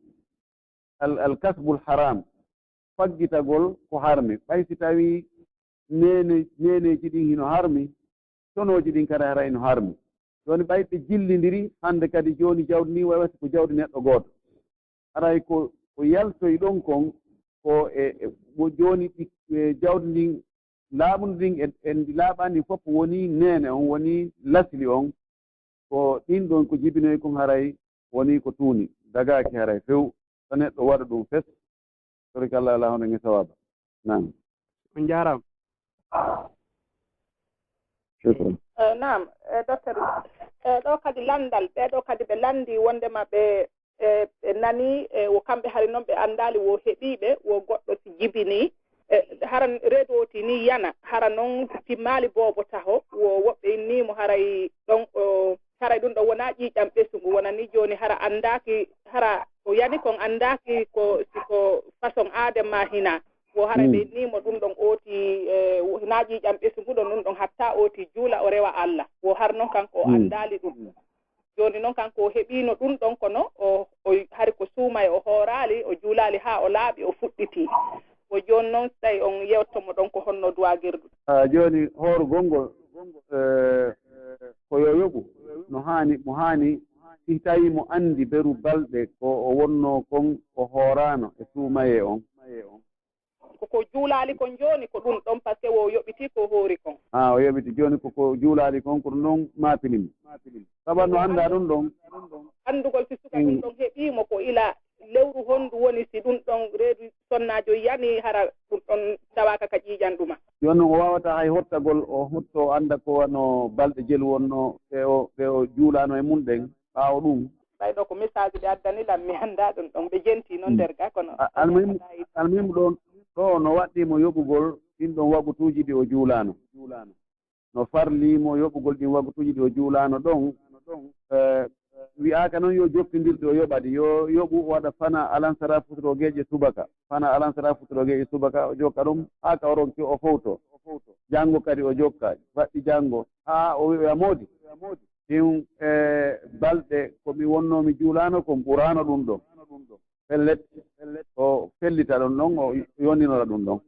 al, al kasbul haram, faggitagol ko harmi. Ɓay si tawii neene-, neeneeji ɗin hino harmi, tonooji ɗin kadi haray no harmi. Jooni ɓay ɓe jillindiri, hannde kadi jooni jawdi ndin way wasi ko jawdi neɗɗo gooto. Haray ko, ko yaltoyi ɗon kon, ko e, e, mo jooni ɗi, e, jawdi ndin laaɓundi ndin e, e ndi laaɓaani fof woni neene on, woni lasli on. Ko ɗin ɗon ko jibinoyi kon haray woni ko tuuni, dagaaki haray few. So neɗɗo waɗa ɗum fes, torikalla alaa hono nge sawaaba. Naam. On njaaraama. Shukran. Eh, naam, eh, docteur, eh, ɗo kadi lanndal, ɓee ɗo kadi ɓe lanndi wonndema ɓe, eh, ɓe nanii, eh, wo kamɓe hari noon ɓe anndaali wo heɓii ɓe, wo goɗɗo si jibinii. Eh, hara reedu o ti nii yana, hara noon timmaali boobo taho, wo woɓɓe innii mo haray ɗon o, haray ɗum ɗon wonaa ƴiiƴam ɓesungu, wonanii jooni hara anndaaki, hara ko yani kon anndaaki ko, si ko façon aade maa hinaa. Wo haray ɓe innii mo ɗum ɗon ooti, eh, wo-, hinaa ƴiiƴam ɓesungu ɗon, ɗum ɗon hatta ooti juula o rewa Alla. Wo har noon kanko o anndaali ɗum. Jooni noon kanko o heɓiino ɗum ɗon, kono o, o hari ko suumay, o hooraali, o juulaali haa o laaɓi, o fuɗɗitii. Wo jooni noon, so tawi on yewto mo ɗon, ko honno duwagirdu? Ah, jooni hoorugol ngol, eh, ko yo yoɓu, no haani, mo haani, si tawi mo anndi beru balɗe ko o wonnoo kon, o hooraano e suumayee on. Ko ko juulaali kon jooni, ko ɗum ɗon, parce que wo yoɓiti ko hoori kon. Ah, o yoɓiti jooni ko ko juulaali kon, ko ɗum ɗon maapini mo. Sabu no anndaa ɗum ɗon. Anndugol si suka ɗum ɗon heɓii mo ko ila lewru honndu woni, si ɗum ɗon reedu sonnaajo yani, hara ɗum ɗon tawaaka ka ƴiiƴan ɗuma. Jooni noon o waawataa hay hottagol, o hotto o annda ko wano balɗe jelu wonnoo ɓe o, ɓe o juulaano e mum ɗen ɓaawo ɗum. Ɓay ɗo ko message ɓe addani lam, mi anndaa ɗum ɗon, ɓe jentii noon nder ga, kono a-, almuhim, almuhim ɗon, ɗo no waɗɗii mo yoɓugol ɗin ɗon wagutuuji ɗi o juulaano. no farli mo yoɓugol ɗin waktuuji ɗi o juulaano ɗon. Eh, wi'aaka non yo jokkindirde o yoɓa ɗi, yo yoɓu o waɗa fana alansara futurogeeƴe subaka, fana alansara futurogeeƴe subaka, o jokka ɗum haa ka o ronki o fowto. Janngo kadi o jokka, baɗɗi janngo, haa o wi'oya moodi. Ɗin, eh, balɗe ko mi wonnoo mi juulaano kon ɓuraano ɗum ɗon. Pellet, o fellita ɗon ɗon, o yonninora ɗum ɗon.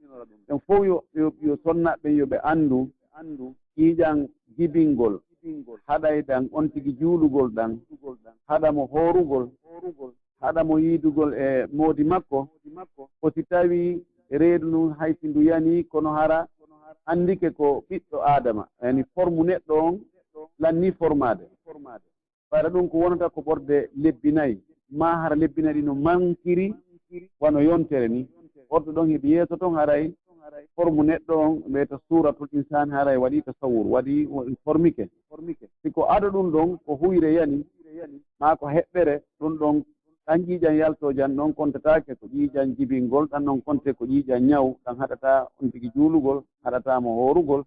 Ɓen fow yo, yo, yo sonna ɓen yo ɓe anndu, ƴiiƴan jibingol, haɗay ɗan on tigi juulugol ɗan, haɗa mo hoorugol, haɗa mo yiidugol e moodi makko. Ko si tawii reedu ndun hay si ndu yanii, kono hara anndike ko ɓiɗɗo Aadama, yani formu neɗɗo on lannii formaade. Ɓayra ɗum ko wonata ko ɓorde lebbi nayi, maa hara lebbi nayi ɗi no mankiri wano yontere ni. Ɓorde ɗon heɓi yeeso ton haray formu neɗɗo on, wiyata suuratul insaan, haray waɗi tasawwur, waɗi o formike. Si ko ado ɗum ɗon ko huyre yani, maa ko heɓɓere, ɗum ɗon ɗan ƴiiƴan yaltoojan ɗon kontataake ko ƴiiƴan jibingol, ɗan ɗon konte ko ƴiiƴan ñaw, ɗan haɗata on tigi juulugol, haɗata mo hoorugol,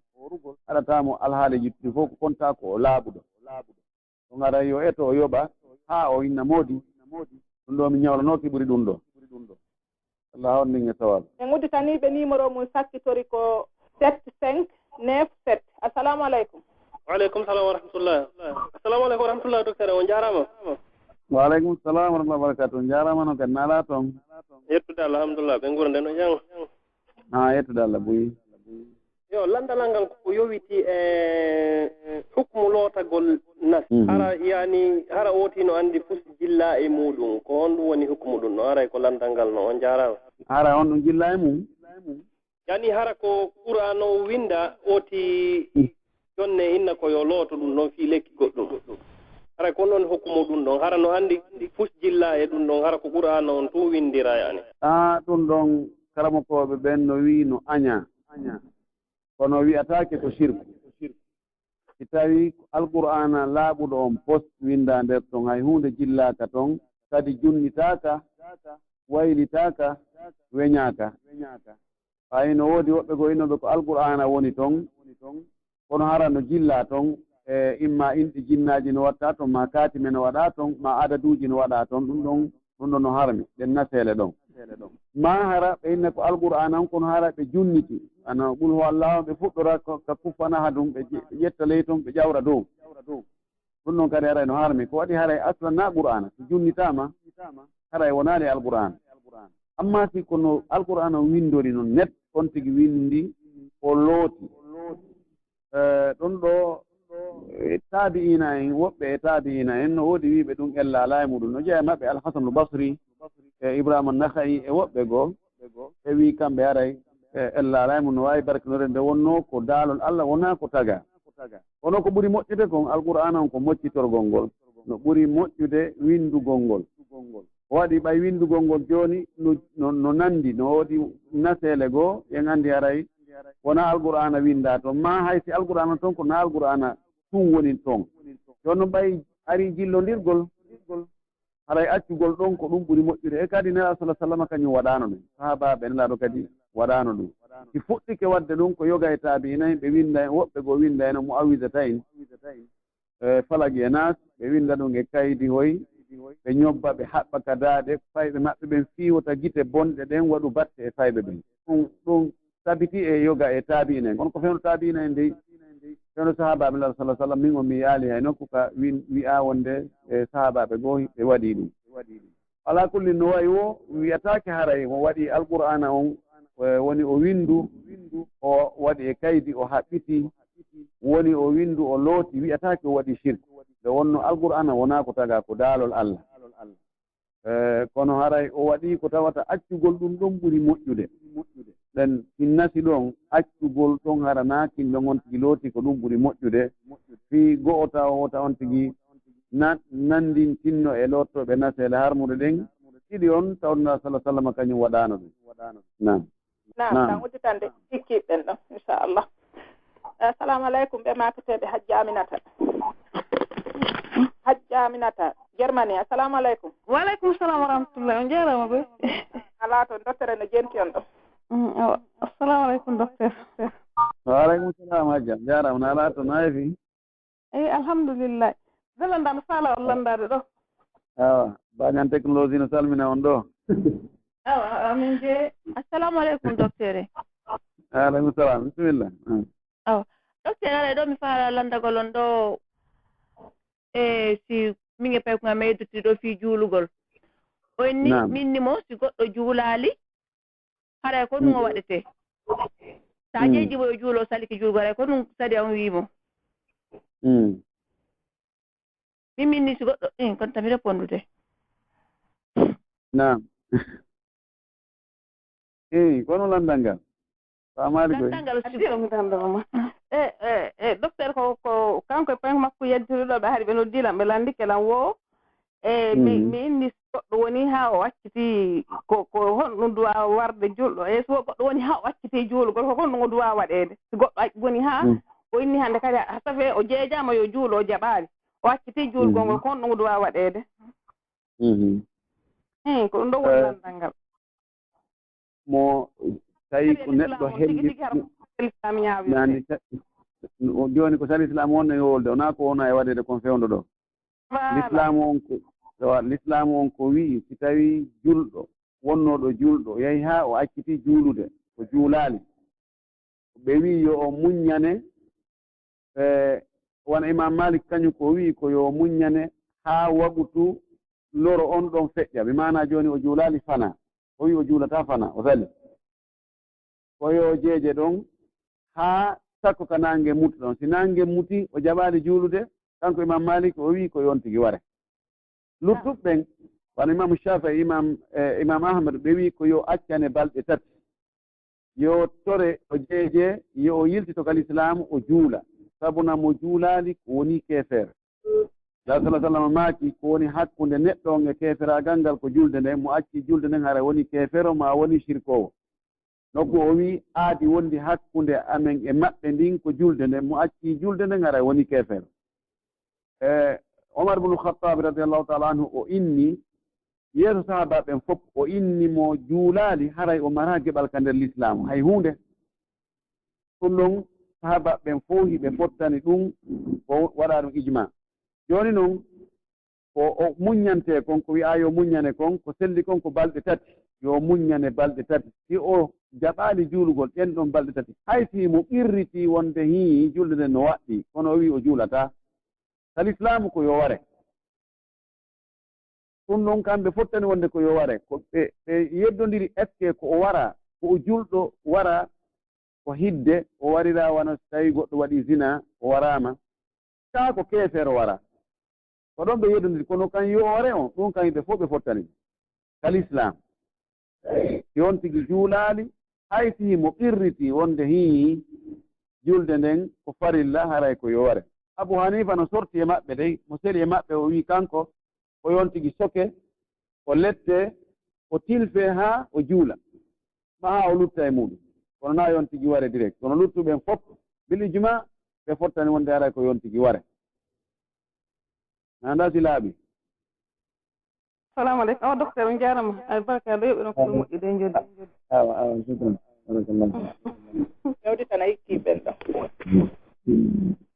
haɗata mo alhaali yittude fof ko konta ko o laaɓuɗo. Ɗum haray yo eto o yoɓa haa o inna moodi. Ɗum ɗo mi ñawlanooki ɓuri ɗum ɗo. Allah on nin e sawaabu. En udditanii ɓe numéro mum sakkitori ko sept cinq neuf sept. Assalamu aleykum. Wa aleykum salam wa rahmatullah. Assalamu aleykum wa rahmatullah, docteur, on jaaraama. Wa aleykum salam wa rahmatullahi wa barakatuh. On jaaraama no kadi naalaa toon. Yettude Allah, alhamdulillah, ɓe nguura nden no jam. Haa yettude Allah buy. Yo, landalal ngal ko yowiti e hukmu lootagol nas. Mhm. Hara, yani, hara ooti no anndi fus jilla e muɗum. Ko honɗum woni hukmu ɗum no? Haray ko landal ngal no. On jaaraama. Hara on ɗum jilla e mum? Yani, hara ko Qur'an o winda ooti jonne inna ko yo looto ɗum ɗon fii lekki goɗɗum. Hara ko non hukmu ɗum ɗon. Hara no anndi fus jilla e ɗum ɗon. Hara ko Qur'an on tun windira, yani. Ah, ɗum ɗon karamokooɓe ɓen no wi'i no aña. Kono wi'ataake ko shirku. Si tawii ko Alqur'aana laaɓuɗo on pos windaa nder ton, hay huunde jillaaka ton, kadi junnitaaka, waylitaaka, weñaaka. Hay no woodi woɓɓe goo innooɓe ko Alqur'aana woni ton, kono hara no jillaa ton, e imma inɗe jinnaaji no waɗtaa ton, maa kaatime no waɗaa ton, maa adaduuji no waɗaa ton, ɗum ɗon, ɗum ɗon no harmi, ɗen naseele ɗon. Maa hara ɓe inna ko Alqur'aana on, kono hara ɓe junniti, ana qul huwa Allahu, ɓe fuɗɗora ko, ka kuffan ahadun, ɓe je-, ɓe ƴetta ley ton, ɓe ƴawra dow. Ɗum ɗon kadi haray no harmi. Ko waɗi haray aslan na Qur'aana, si junnitaama, haray wonaali Alqur'aana. Amma si ko no Alqur'aana windori non net, on tigi windi, o looti. Eh, ɗum ɗo, eh, taabi'iina en, woɓɓe e taabi'iina en, no woodi wi'ɓe ɗum ellaala e muɗum. No jeyaa e maɓɓe Al-Hasanul Basri, e Ibrahima Nakha'i, e woɓɓe goo, ɓe wi'i kamɓe haray, eh, ellaala e mum no waawi barkinore nde wonnoo ko daalol Allah, wonaa ko tagaa. Kono ko ɓuri moƴƴude kon, Alqur'aana on ko moccitorgol ngol. No ɓuri moƴƴude windugol ngol. Waɗi ɓay winndugol ngol jooni no, no, no nanndi, no woodi naseele goo, en anndi haray wonaa Alqur'aana winndaa toon. Maa hay si Alqur'aana toon, ko naa Alqur'aana tun woni toon. Jooni noon ɓay arii jillondirgol, haray accugol ɗon ko ɗum ɓuri moƴƴude. E kadi Nelaaɗo sallallaahu alayhi wa sallam kañum waɗaano ɗum. Sahaabaaɓe Nelaaɗo kadi waɗaano ɗum. Si fuɗɗike waɗde ɗum, ko yoga e taabi'ina en, ɓe winnda en, woɓɓe goo winnda en mu'awwizatayni. E Falaq e Naas, ɓe winnda ɗum e kaydi hoy, ɓe ñobba, ɓe haɓɓa ka daaɗe, fayɓe maɓɓe ɓen fiiwota gite bonɗe ɗen, waɗu batte e fayɓe ɓen. Ɗum, ɗum tabiti e yoga e taabi'ina en. Kono ko fewndo taabi'ina en dey, fewndo sahaabaaɓe Nelaaɗo sallallaahu alayhi wa sallam, min on mi yi'aali hay nokku ka win-, wi'aa wonde e sahaabaaɓe goo ɓe waɗii ɗum. Alaa kulli, no wayi wo, wi'ataake haray mo waɗi Alqur'aana on, e, woni o winndu, o waɗi e kaydi, o haɓɓiti, woni o winndu, o looti, wi'ataake o waɗi shirk. Nde wonno Alqur'aana wonaa ko tagaa, ko daalol Allah. E, kono haray o waɗi ko tawata accugol ɗum ɗon ɓuri moƴƴude. Ɗen, si nasi ɗon, accugol ɗon hara naa kin ɗon on tigi looti ko ɗum ɓuri moƴƴude. Fii go'o tawa wota on tigi na-, nanndintinno e loottooɓe naseele harmuɗe ɗen ɗiɗi on, tawde Nelaaɗo sallallaahu alayhi wa sallam kañum waɗaano ɗum. Naam. Naam, naam. Tan udditande hikkiiɓe ɓen ɗon, inchallah. Assalamu aleykum, ɓe maakateeɓe Hajji Aminata. Hajji Aminata, Germany, assalamu aleykum. Wa aleykum salam wa rahmatullah, on jaaraama koy. Alaa toon, docteur no jenti on ɗo. Mm, awa. Assalamu aleykum, docteur. Wa aleykum salam, Hajja. jaaraama, na alaa to na heefi. Eyi, alhamdulillahi. Belɗo ndaa mi faala on lanndaade ɗo. Awa, Bañan Technologie no salmina on ɗo. Awa, amin je. Assalamu aleykum, docteur. Aleykum salam, bisimilla. Mm. Awa, docteur, aray ɗo mi faala lanndagol on ɗo. E si min e payko ngam mi yedduti ɗo fii juulugol. O inni, naam, min ni mo, si goɗɗo juulaali, haray ko ɗum o waɗetee. So a ƴeeƴii mo yo juulo, o salike juulgol, haray ko ɗum sariya on wii mo. Mm. Min, min ni si goɗɗo, in, kon tami repondude. Naam. Eyi, kono lanndal ngal. Faamaali koy. Lanndal ngal si- Addi on lanndal ma. E, e, e, docteur ko, ko kanko e payko makko yeddude ɗo, ɓe hari ɓe noddi lan, ɓe lanndike lan wo. E, mi, mi inni si goɗɗo woni haa o acciti, ko, ko honɗum duwaa warde julɗo? E, so goɗɗo woni haa o acciti juulugol, ko honɗum o duwaa waɗeede? Si goɗɗo ac-, woni haa o inni hannde kadi, haa safee o jeejaama yo juulo, o jaɓaali. O acciti juulgol ngol, ko honɗum o duwaa waɗeede? Mhm. Hmm, ko ɗum ɗo woni lanndal ngal. Mo tawi ko neɗɗo hembi, yani, jooni ko sariya Islaam wonno e wolde, wonaa ko wona e waɗeede kon fewndo ɗo. Voilà. Lislaamu on ko, ewa, Lislaamu on ko wi'i, si tawi julɗo, wonnooɗo julɗo, yahi haa o acciti juulude, o juulaali, ɓe wi'i yo o muññane, e, wano Imaam Maalik kañum ko o wi'i ko yo o muññane haa wagutu loro on ɗon feƴƴa. Bi maanaa jooni o juulaali fanaa. O wi'i o juulataa fanaa, o sali. Ko yo o jeeje ɗon haa sakko ka naange muta ɗon. Si naange muti, o jaɓaali juulude, kanko Imaam Maalik o wi'i ko yo on tigi ware. Luttuɓe ɓen, wano Imaam Shaafi'i, Imaam, e, Imaam Ahmad, ɓe wi'i ko yo accane balɗe tati. Yo tore o jeeje, yo o yiltito ka Lislaamu, o juula. Sabuna mo juulaali ko woni keefeero. Nulaaɗo sallallaahu alayhi wa sallam maaki, ko woni hakkunde neɗɗo on e keeferaagal ngal ko julde nden, mo acci julde nden haray woni keefeero maa woni sirkoowo. Nokku o wi'i, aadi wondi hakkunde amen e maɓɓe ndin ko julde nden, mo acci julde nden haray woni keefeero. E, Omar ibn Khattab radiyallaahu ta'ala anhu o inni, yeeso sahaabaaɓe ɓen fof, o inni mo juulaali, haray o maraa geɓal ka nder Lislaamu, hay huunde. Ɗum ɗon, sahaabaaɓe ɓen fof hiɓe fottani ɗum, ko waɗaa ɗum ijmaa. Jooni non, ko o muññantee kon, ko wi'aa yo muññane kon, ko selli kon ko balɗe tati, yo muññane balɗe tati. Si o jaɓaali juulugol ɗen ɗon balɗe tati, hay si mo qirritii wonde hii julde nden no waɗɗii, kono o wi'i o juulataa. Ka Lislaamu ko yo ware. Ɗum ɗon kamɓe fottani wonde ko yo ware. Ko ɓe, ɓe yeddondiri, est-ce que ko o wara, ko o julɗo wara, ko hidde o warira wano so tawi goɗɗo waɗi zina, o waraama. Kaa ko keefeero wara. Ko ɗon ɓe yeddondiri, kono kan yo o ware on, ɗum kan ɓe fof ɓe fottani. Ka Lislaam. Si on tigi juulaali, hay si mo qirritii wonde hii julde nden ko farilla, haray ko yo ware. Abu Hanifa no sorti e maɓɓe dey, mo seli e maɓɓe, o wi'i kanko, o yo on tigi soke, o lette, o tilfe haa o juula, ma haa o lutta e muuɗum. Kono naa yo on tigi ware direct. Kono luttuɓe ɓen fof, bil ijmaa, ɓe fottani wonde haray ko yo on tigi ware. Na ndaa si laaɓi. Salamu aleykum. Awa, docteur, on jaarama. Ay, barka, ɗo yoɓi ɗon ko ɗum moƴƴude, en jooɗi. Awa, awa, shukran. Barakallah. Mi udditana hikki ɓen ɗo.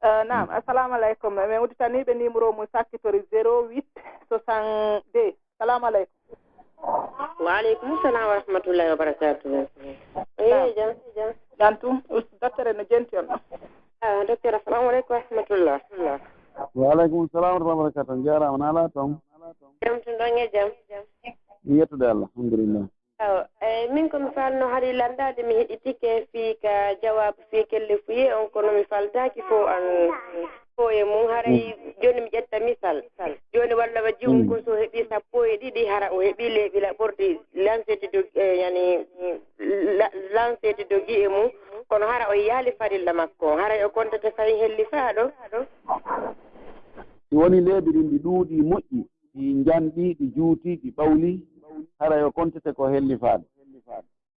Eh, naam, assalamu aleykum. Min udditaniiɓe numéro mum sakkitori zéro huit soixante-deux. Salamu aleykum. Wa aleykum salam wa rahmatullahi wa barakatuh. Naam. Eyi, jam, jam. Jam tum, us-, docteur en no jenti on ɗo. Ah, docteur, assalamu aleykum wa rahmatullah. Wa aleykum salam wa rahmatullahi wa barakatuh. On jaaraama, na alaa toon? Jam tun ɗon e jam. Yettude Allah, alhamdulillah. Awa, eh, min ko mi falno hari lanndaade, mi heɗitike fii ka jawaabu fii kellefuye on, kono mi faltaaki fo an fo e mum. Haray jooni mi ƴetta misal. Jooni walla wa jiwum kon so heɓi sappo e ɗiɗi, hara o heɓi leeɓi laɓorɗi lanseti dogi, eh, yani, la-, lanseti dogi e mum, kono hara o yaali farilla makko on. Haray o kontete fay hellifaaɗo. Si woni leeɓi ɗin ɗi ɗuuɗi moƴƴi, ɗi njanɗi, ɗi juuti, ɗi ɓawli, haray o kontete ko hellifaaɗo.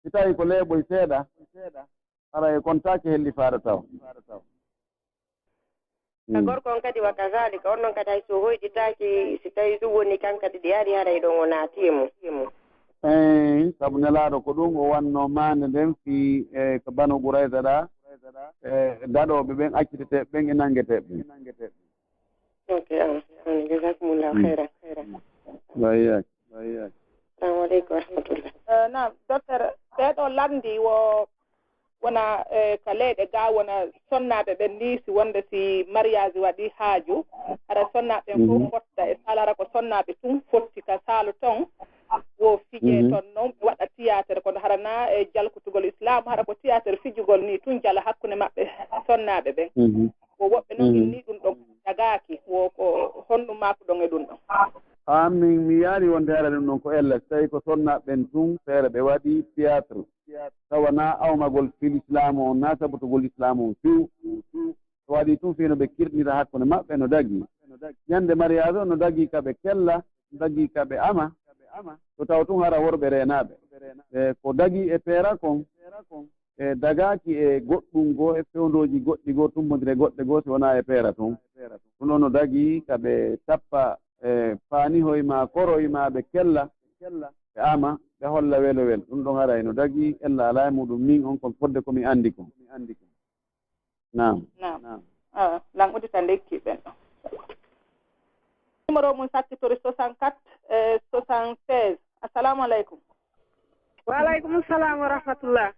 Si tawi ko leeɓoy seeɗa, haray o kontaaki hellifaaɗo taw. Ka gorko on kadi wa kazalika, on non kadi hay so hoyɗitaaki, si tawi ɗum woni kan kadi ɗi ari, haray ɗon o naati e mum. Eey, sabu Nelaaɗo ko ɗum o wanno maande nden fii, e, ko Banu Qurayza ɗa, e daɗooɓe ɓen, acciteteeɓe ɓen e nanngeteeɓe ɓen. Ok, amin. Amin. Jazakumullahu khairan. Khairan. Wa iyyakum. Wa iyyakum. Assalamu alaikum wa rahmatullah. Eh, naam, docteur, ɓeeɗo lanndi wo wona, eh, ka leyɗe ga wona sonnaaɓe ɓen ni, si wonde si mariage waɗi haaju, hara sonnaaɓe ɓen fof fotta e saal, hara ko sonnaaɓe tun fotti ka saal ton, wo fije ton non, ɓe waɗa théâtre, kono hara na e jalkutugol Islam, hara ko théâtre fijugol ni tun jala hakkunde maɓɓe sonnaaɓe ɓen. Wo woɓɓe non inni ɗum ɗon dagaaki, wo ko honɗum maakuɗon e ɗum ɗon? An min mi yaari wonde hara ɗum ɗon ko ella, si tawi ko sonnaaɓe ɓen tun feere ɓe waɗi théâtre, tawa na awmagol fil Islam on, na sabotugol Islam on few. So waɗi tun fii no ɓe kirɗinira hakkunde maɓɓe no dagi. Ñande mariage on no dagi ka ɓe kella, no dagi ka ɓe ama. So taw tun hara worɓe reenaaɓe. E ko dagi e peera kon, e dagaaki e goɗɗum goo, e fewndooji goɗɗi goo, tummbondire goɗɗe goo, si wonaa e peera tun. Ɗum ɗon no dagi ka ɓe tappa e paanihoy maa koroy maa ɓe kella, ɓe ama, ɓe holla welowel. Ɗum ɗon haray no dagi, ella alaa e muɗum min on kon fodde ko mi anndi kon. Naam. Naam. Ah, lan uddita lekki ɓen ɗon. Numéro mum sakkitore soixante-quatre, eh, soixante-seize. Assalamu aleykum. Wa aleykum salam wa rahmatullah.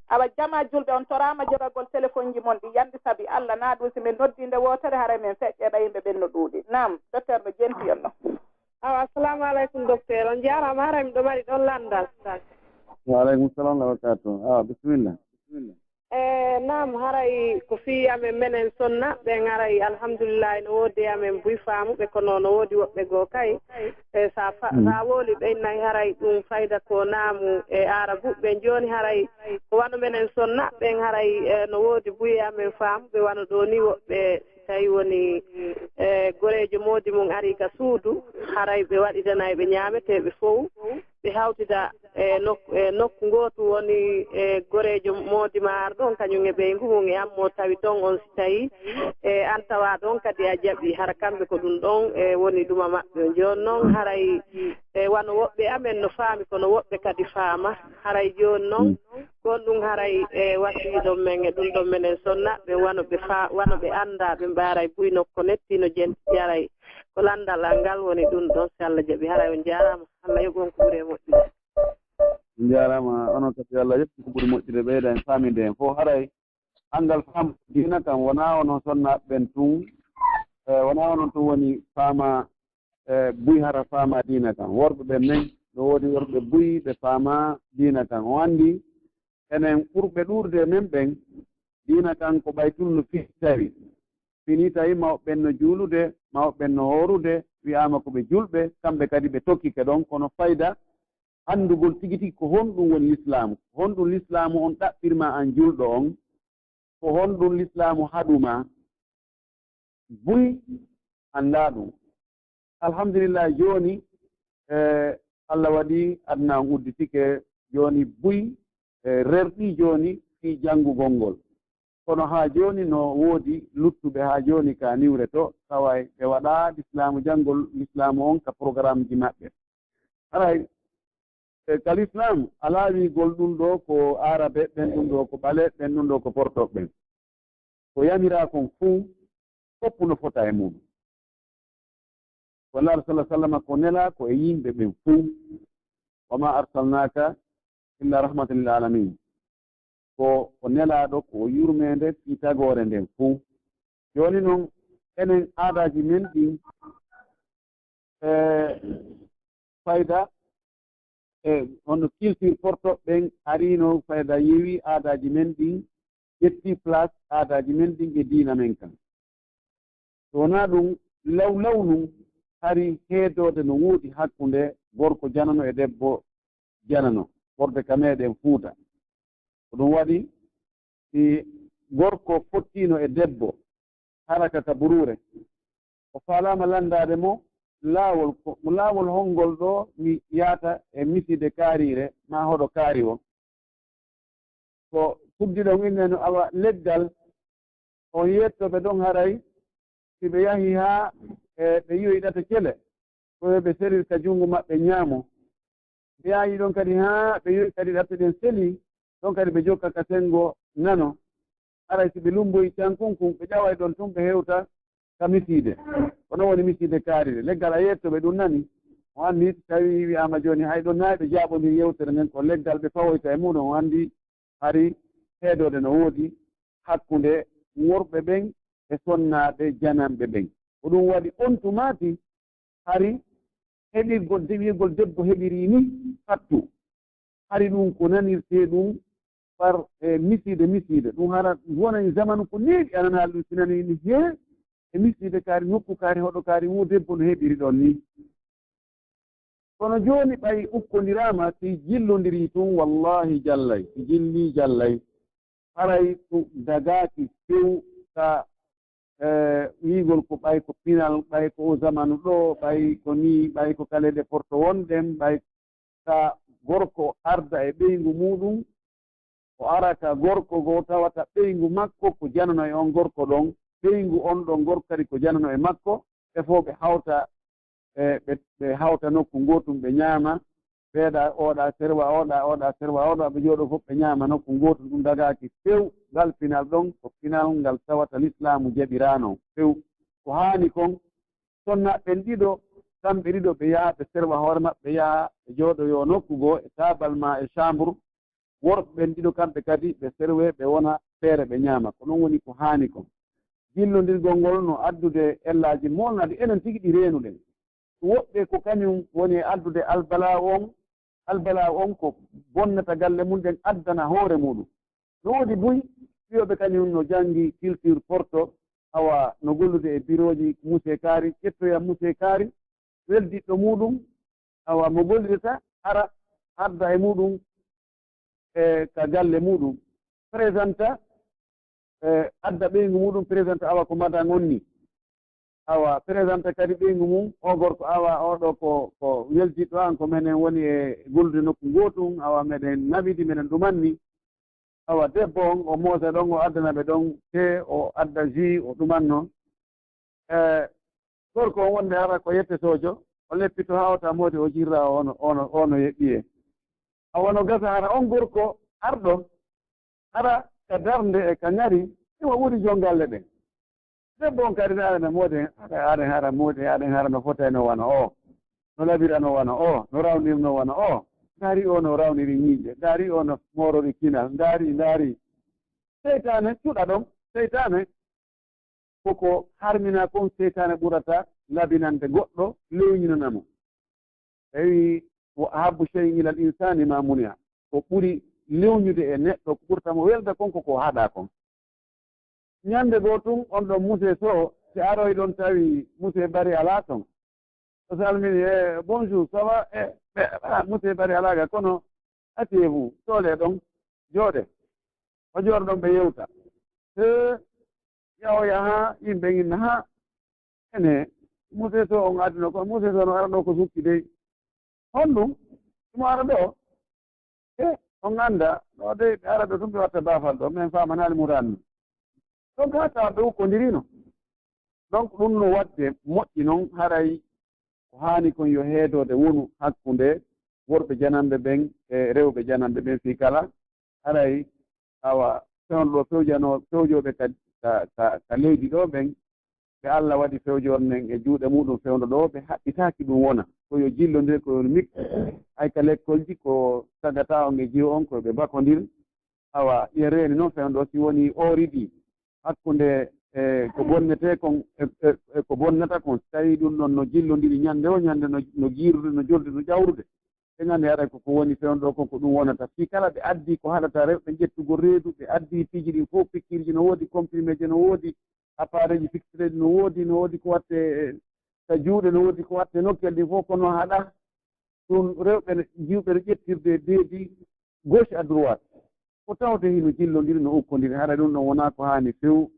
Awa jama julɓe on toraama jogagol téléphone ji mon ɗi yandi sabi Allah na ɗum si min noddi nde wootere haray min feƴƴe ɓa yimɓe ɓen no ɗuuɗi. Naam, docteur no jenti on ɗon. Awa, assalamu aleykum, docteur. On jaaraama, haray miɗo mari ɗon lanndal. Wa aleykum salam wa barakatuh. Awa, bisimilla. Bisimilla. E, naam, haray ko fii amen menen sonna, ɓen haray alhamdulillahi no woodi e amen buy faamuɓe, kono no woodi woɓɓe goo kay. E, sa fa-, sa wooli ɓen nay haray ɗum fayda ko naamu e aarabu. Ɓen jooni haray ko wano menen sonna, ɓen haray, e, no woodi buy e amen faamuɓe wano ɗoo ni woɓɓe tawi woni, e, goreejo moodi mum ari ka suudu, haray ɓe waɗidanay ɓe ñaameteeɓe fow, ɓe hawtida e nokku, e nokku ngootu woni, e, goreejo moodi ma ar ɗon, kañum e ɓeyngu mum e an mo tawi ton on, si tawi, e, an tawa ɗon kadi a jaɓi, hara kamɓe ko ɗum ɗon, e, woni ɗuma maɓɓe. Jooni noon haray, e, wano woɓɓe amen no faami, kono woɓɓe kadi faama. Haray jooni noon, ko on ɗum haray, e, wasiyiɗon men e ɗum ɗon menen sonna, ɓe wano ɓe fa-, wano ɓe annda, ɓe mbaaray buy nokko netti no jenti haray. Ko lanndal an ngal woni ɗum ɗon, si Allah jaɓi, haray on jaaraama. Allah yoɓ on ko ɓuri e moƴƴude. On jaaraama, onon kadi Allah yoɓ ko ɓuri moƴƴude, ɓeyda en faaminde en fof. Haray anngal faamu diina kan wonaa onon sonnaaɓe ɓen tun, e, wonaa onon tun woni faama, e, buy hara faama diina kan. Worɓe ɓen men, no woodi worɓe buy ɓe faama diina kan. O anndi enen ɓurɓe ɗuuɗude e men ɓen, diina kan ko ɓay tun no fii tawi. Fini tawi mawɓe ɓen no juulude, mawɓe ɓen no hoorude, wi'aama ko ɓe julɓe, kamɓe kadi ɓe tokkike ɗon, kono fayda anndugol tigi tigi ko honɗum woni lislaamu, ko honɗum lislaamu on ɗaɓɓirma an julɗo on, ko honɗum lislaamu haɗuma, buy anndaa ɗum. Alhamdulillah, jooni, e, Allah waɗi aduna on udditike, jooni buy, e, rerɗi jooni fii janngugol ngol. Kono haa jooni no woodi luttuɓe haa jooni ka niwre to, tawa ɓe waɗaa lislaamu janngol lislaamu on ka programmeji maɓɓe. Haray, e, ka lislaam, alaa wi'gol ɗum ɗoo ko aarabe ɓen, ɗum ɗoo ko ɓaleeɓe ɓen, ɗum ɗoo ko portoɓe ɓen. Ko yamiraa kon fuu, fof no fota e mum. Ko Nulaaɗo sallallaahu alayhi wa sallam ko nelaa ko e yimɓe ɓen fuu. "Wa maa arsalnaaka illa rahmatan lil aalamiin." Ko o nelaaɗo, ko o yurmeende fii tagoore nden fuu. Jooni non, enen aadaaji men ɗin, e, fayda, e, hono culture portoɓe ɓen ariino, fayda yewi aadaaji men ɗin, ƴetti place aadaaji men ɗin e diina men kan. So wonaa ɗum, law law nun, hari heedoode no woodi hakkunde gorko janano e debbo janano, ɓorde ka meɗen Fuuta. Ko ɗum waɗi, si gorko fottiino e debbo, haraka ka buruure, o faalaama lanndaade mo laawol, ko laawol honngol ɗo mi yaata e miside kaariire maa hoɗo kaari o? Ko fuddi ɗon innde no awa leggal, on yetto ɓe ɗon haray, si ɓe yahi haa, e, ɓe yi'oyi ɗate cele, ko yo ɓe selir ka junngo maɓɓe ñaamo. Ɓe yahi ɗon kadi haa ɓe yi'oyi kadi ɗate ɗen selii, ɗon kadi ɓe jokka ka senngo nano. Haray si ɓe lumboyi can kun kun, ɓe ƴaway ɗon tun ɓe hewta ka misiide. Ko non woni misiide kaari de. Leggal a yetto ɓe ɗun nani. O anndi si tawi wi'aama jooni hay ɗon nayi ɓe jaaɓondiri yewtere nden, ko leggal ɓe fawoyta e muɗum. O anndi hari heedoode no woodi hakkunde worɓe ɓen e sonnaaɓe jananɓe ɓen. Ko ɗum waɗi on tumaati hari heɓirgol, wi'ugol debbo heɓiri ni fattu. Hari ɗum ko nanirtee ɗum par, e, misiide, misiide. Ɗum hara wonani zamanu ko neeɓi a nanaali ɗum, si nanii ni hee, e misiide kaari, nokku kaari, hoɗo kaari, wo debbo no heɓiri ɗon ni. Kono jooni ɓay ukkondiraama, si jillondirii tun, wallaahi jallay, si jillii jallay. Haray ɗum dagaaki few ka, e, wi'ugol ko ɓay ko pinal, ɓay ko o zamanu ɗoo, ɓay ko nii, ɓay ko kaleeɗe porto wonɗen, ɓay ka gorko arda e ɓeyngu muuɗum, o ara ka gorko goo tawata ɓeyngu makko ko janano e on gorko ɗon, ɓeyngu on ɗon gorko kadi ko janano e makko, ɓe fow ɓe hawta, e, ɓe, ɓe hawta nokku ngootum, ɓe ñaama, ɓeeɗa oɗa serwa oɗa, oɗa serwa oɗa, ɓe jooɗo fof ɓe ñaama nokku ngootum, ɗum dagaaki few. Ngal pinal ɗon ko pinal ngal tawata lislaamu jaɓiraano few. Ko haani kon, sonna ɓen ɗiɗo, kamɓe ɗiɗo ɓe yaha ɓe serwa hoore maɓɓe, yaha ɓe jooɗoyoo nokku goo e taabal maa e chambre, worɓe ɓen ɗiɗo kamɓe kadi ɓe serwee, ɓe wona feere ɓe ñaama. Ko ɗum woni ko haani kon. Jillondirgol ngol no addude ellaaji moolnaɗi enen tigi ɗi reenuɗen. Woɓɓe ko kañum woni e addude albalaa on, albalaa on ko bonnata galle mum ɗen addana hoore muɗum. No woodi buy fiyooɓe kañum no janngi culture porto, awa no gollude e birooji musee kaari, ƴettoya musee kaari, weldiɗɗo muɗum, awa mo gollirta, ara adda e muɗum e ka galle muɗum, présenta, e adda ɓeyngu muɗum, présenta awa ko madan on ni. Awa présenta kadi ɓeyngu mum, o gorko awa oɗo ko, ko weldiɗɗo an, ko menen woni e gollude nokku ngootum, awa meɗen naɓidi, meɗen ɗumanni. Awa debbo on, o moosa ɗon, o addana ɓe ɗon te, o adda jus, o ɗumanno. E, gorko on wonde hara ko yettetoojo, o leppito haa wota moodi o jirra, o ono, ono, ono yeɓɓiye. Awa no gasa hara on gorko arɗo, hara ka darnde e ka ŋari, imo ɓuri jongalle ɗen. Debbo on kadi na aɗa moodi, aɗa, aɗa hara moodi, aɗa hara no fotayno wano o, no labirano wano o, no rawnirno wano o. Ndaari o no rawniri ñiiƴe, ndaari o no moorori kinal, ndaari, ndaari. Seytaane cuɗa ɗon, seytaane koko harmina kon, seytaane ɓurata labinande goɗɗo, lewñinana mo. Tawi wa ahabbu shay'in ilal insani ma muni'a. Ko ɓuri lewñude e neɗɗo, ko ɓurta mo welda kon, ko ko haɗa kon. Ñande goo tun, on ɗon musee so, si aroy ɗon tawi musee Bari alaa ton. O salmini, "Eh, bonjour, ça va?" Eh, ɓe, ah, musee Bari alaa ga, kono asseyez-vous, soole ɗon, jooɗe. O jooɗo ɗon, ɓe yewta. He, yahoya haa yimɓe inna, haa ene, musee so on adduno, kono musee so no ara ɗo ko sukki dey. Honɗum? Imo ara ɗo? E on annda, ɗo dey ɓe ara ɗo tun ɓe watta baafal ɗo, min faamanaali muraan no. Donc, haa tawa ɓe ukkondirino. Donc, ɗum no waɗde moƴƴi noon, haray ko haani kon yo heedoode wonu hakkunde worɓe jananɓe ɓen e rewɓe jananɓe ɓen fii kala. Haray, awa, fewndo ɗo fewjanoo, fewjooɓe ka, ka, ka, ka leydi ɗo ɓen, ɓe Alla waɗi fewjoor nden e juuɗe muɗum fewndo ɗo, ɓe haɓɓitaaki ɗum wona. Ko yo jillondir, ko yo mik-, hay ka lekkolji ko tagata on e jiwo on, ko ɓe bakondir. Awa, yen reeni noon fewndo si woni ooridi hakkunde e ko bonnetee kon e, e, e ko bonnata kon, si tawii ɗum ɗon no jillondiri ñande o ñande, no, no giirude, no jolde, no ƴawrude. Ɓe nganndi haray ko ko woni fewndo ɗo kon ko ɗum wonata. Fii kala ɓe addii ko haɗata rewɓe ƴettugol reedu, ɓe addii piiji ɗin fof, pikiirji no woodi, comprimé ji no woodi, appareil ji fixeteeji no woodi, no woodi ko watte, eh, ka juuɗe, no woodi ko watte nokkel ɗin fof, kono haɗa ɗum rewɓe ne, jiwɓe no ƴettirde deedi gauche à droite. Ko tawde hino jillondiri, no ukkondiri, hara ɗum ɗon wonaa ko haani few.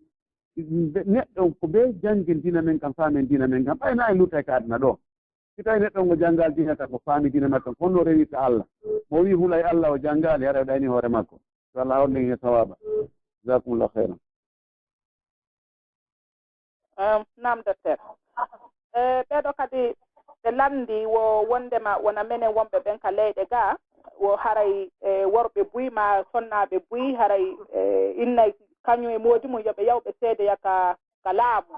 Be-, neɗɗo ko bee janngen diina men kan, faamen diina men kan, ɓay na en luttay ka aduna ɗo. Si tawi neɗɗo ngo janngal diina kan, ko faami diina makko, kono no rewirta Allah. Mo wi hulay Allah, o janngaali, hara o ɗayni hoore makko. Yo Allah hawrinen e sawaaba. Jazakumullahu khairan. Um, naam, docteur. E, ɓeeɗo kadi ɓe lanndi wo wondema wona menen wonɓe ɓen ka leyɗe ga, wo haray, e, worɓe buy ma sonnaaɓe buy, haray, e, innay kañum e moodi mum yo ɓe yaw ɓe seedeya ka, ka laamu.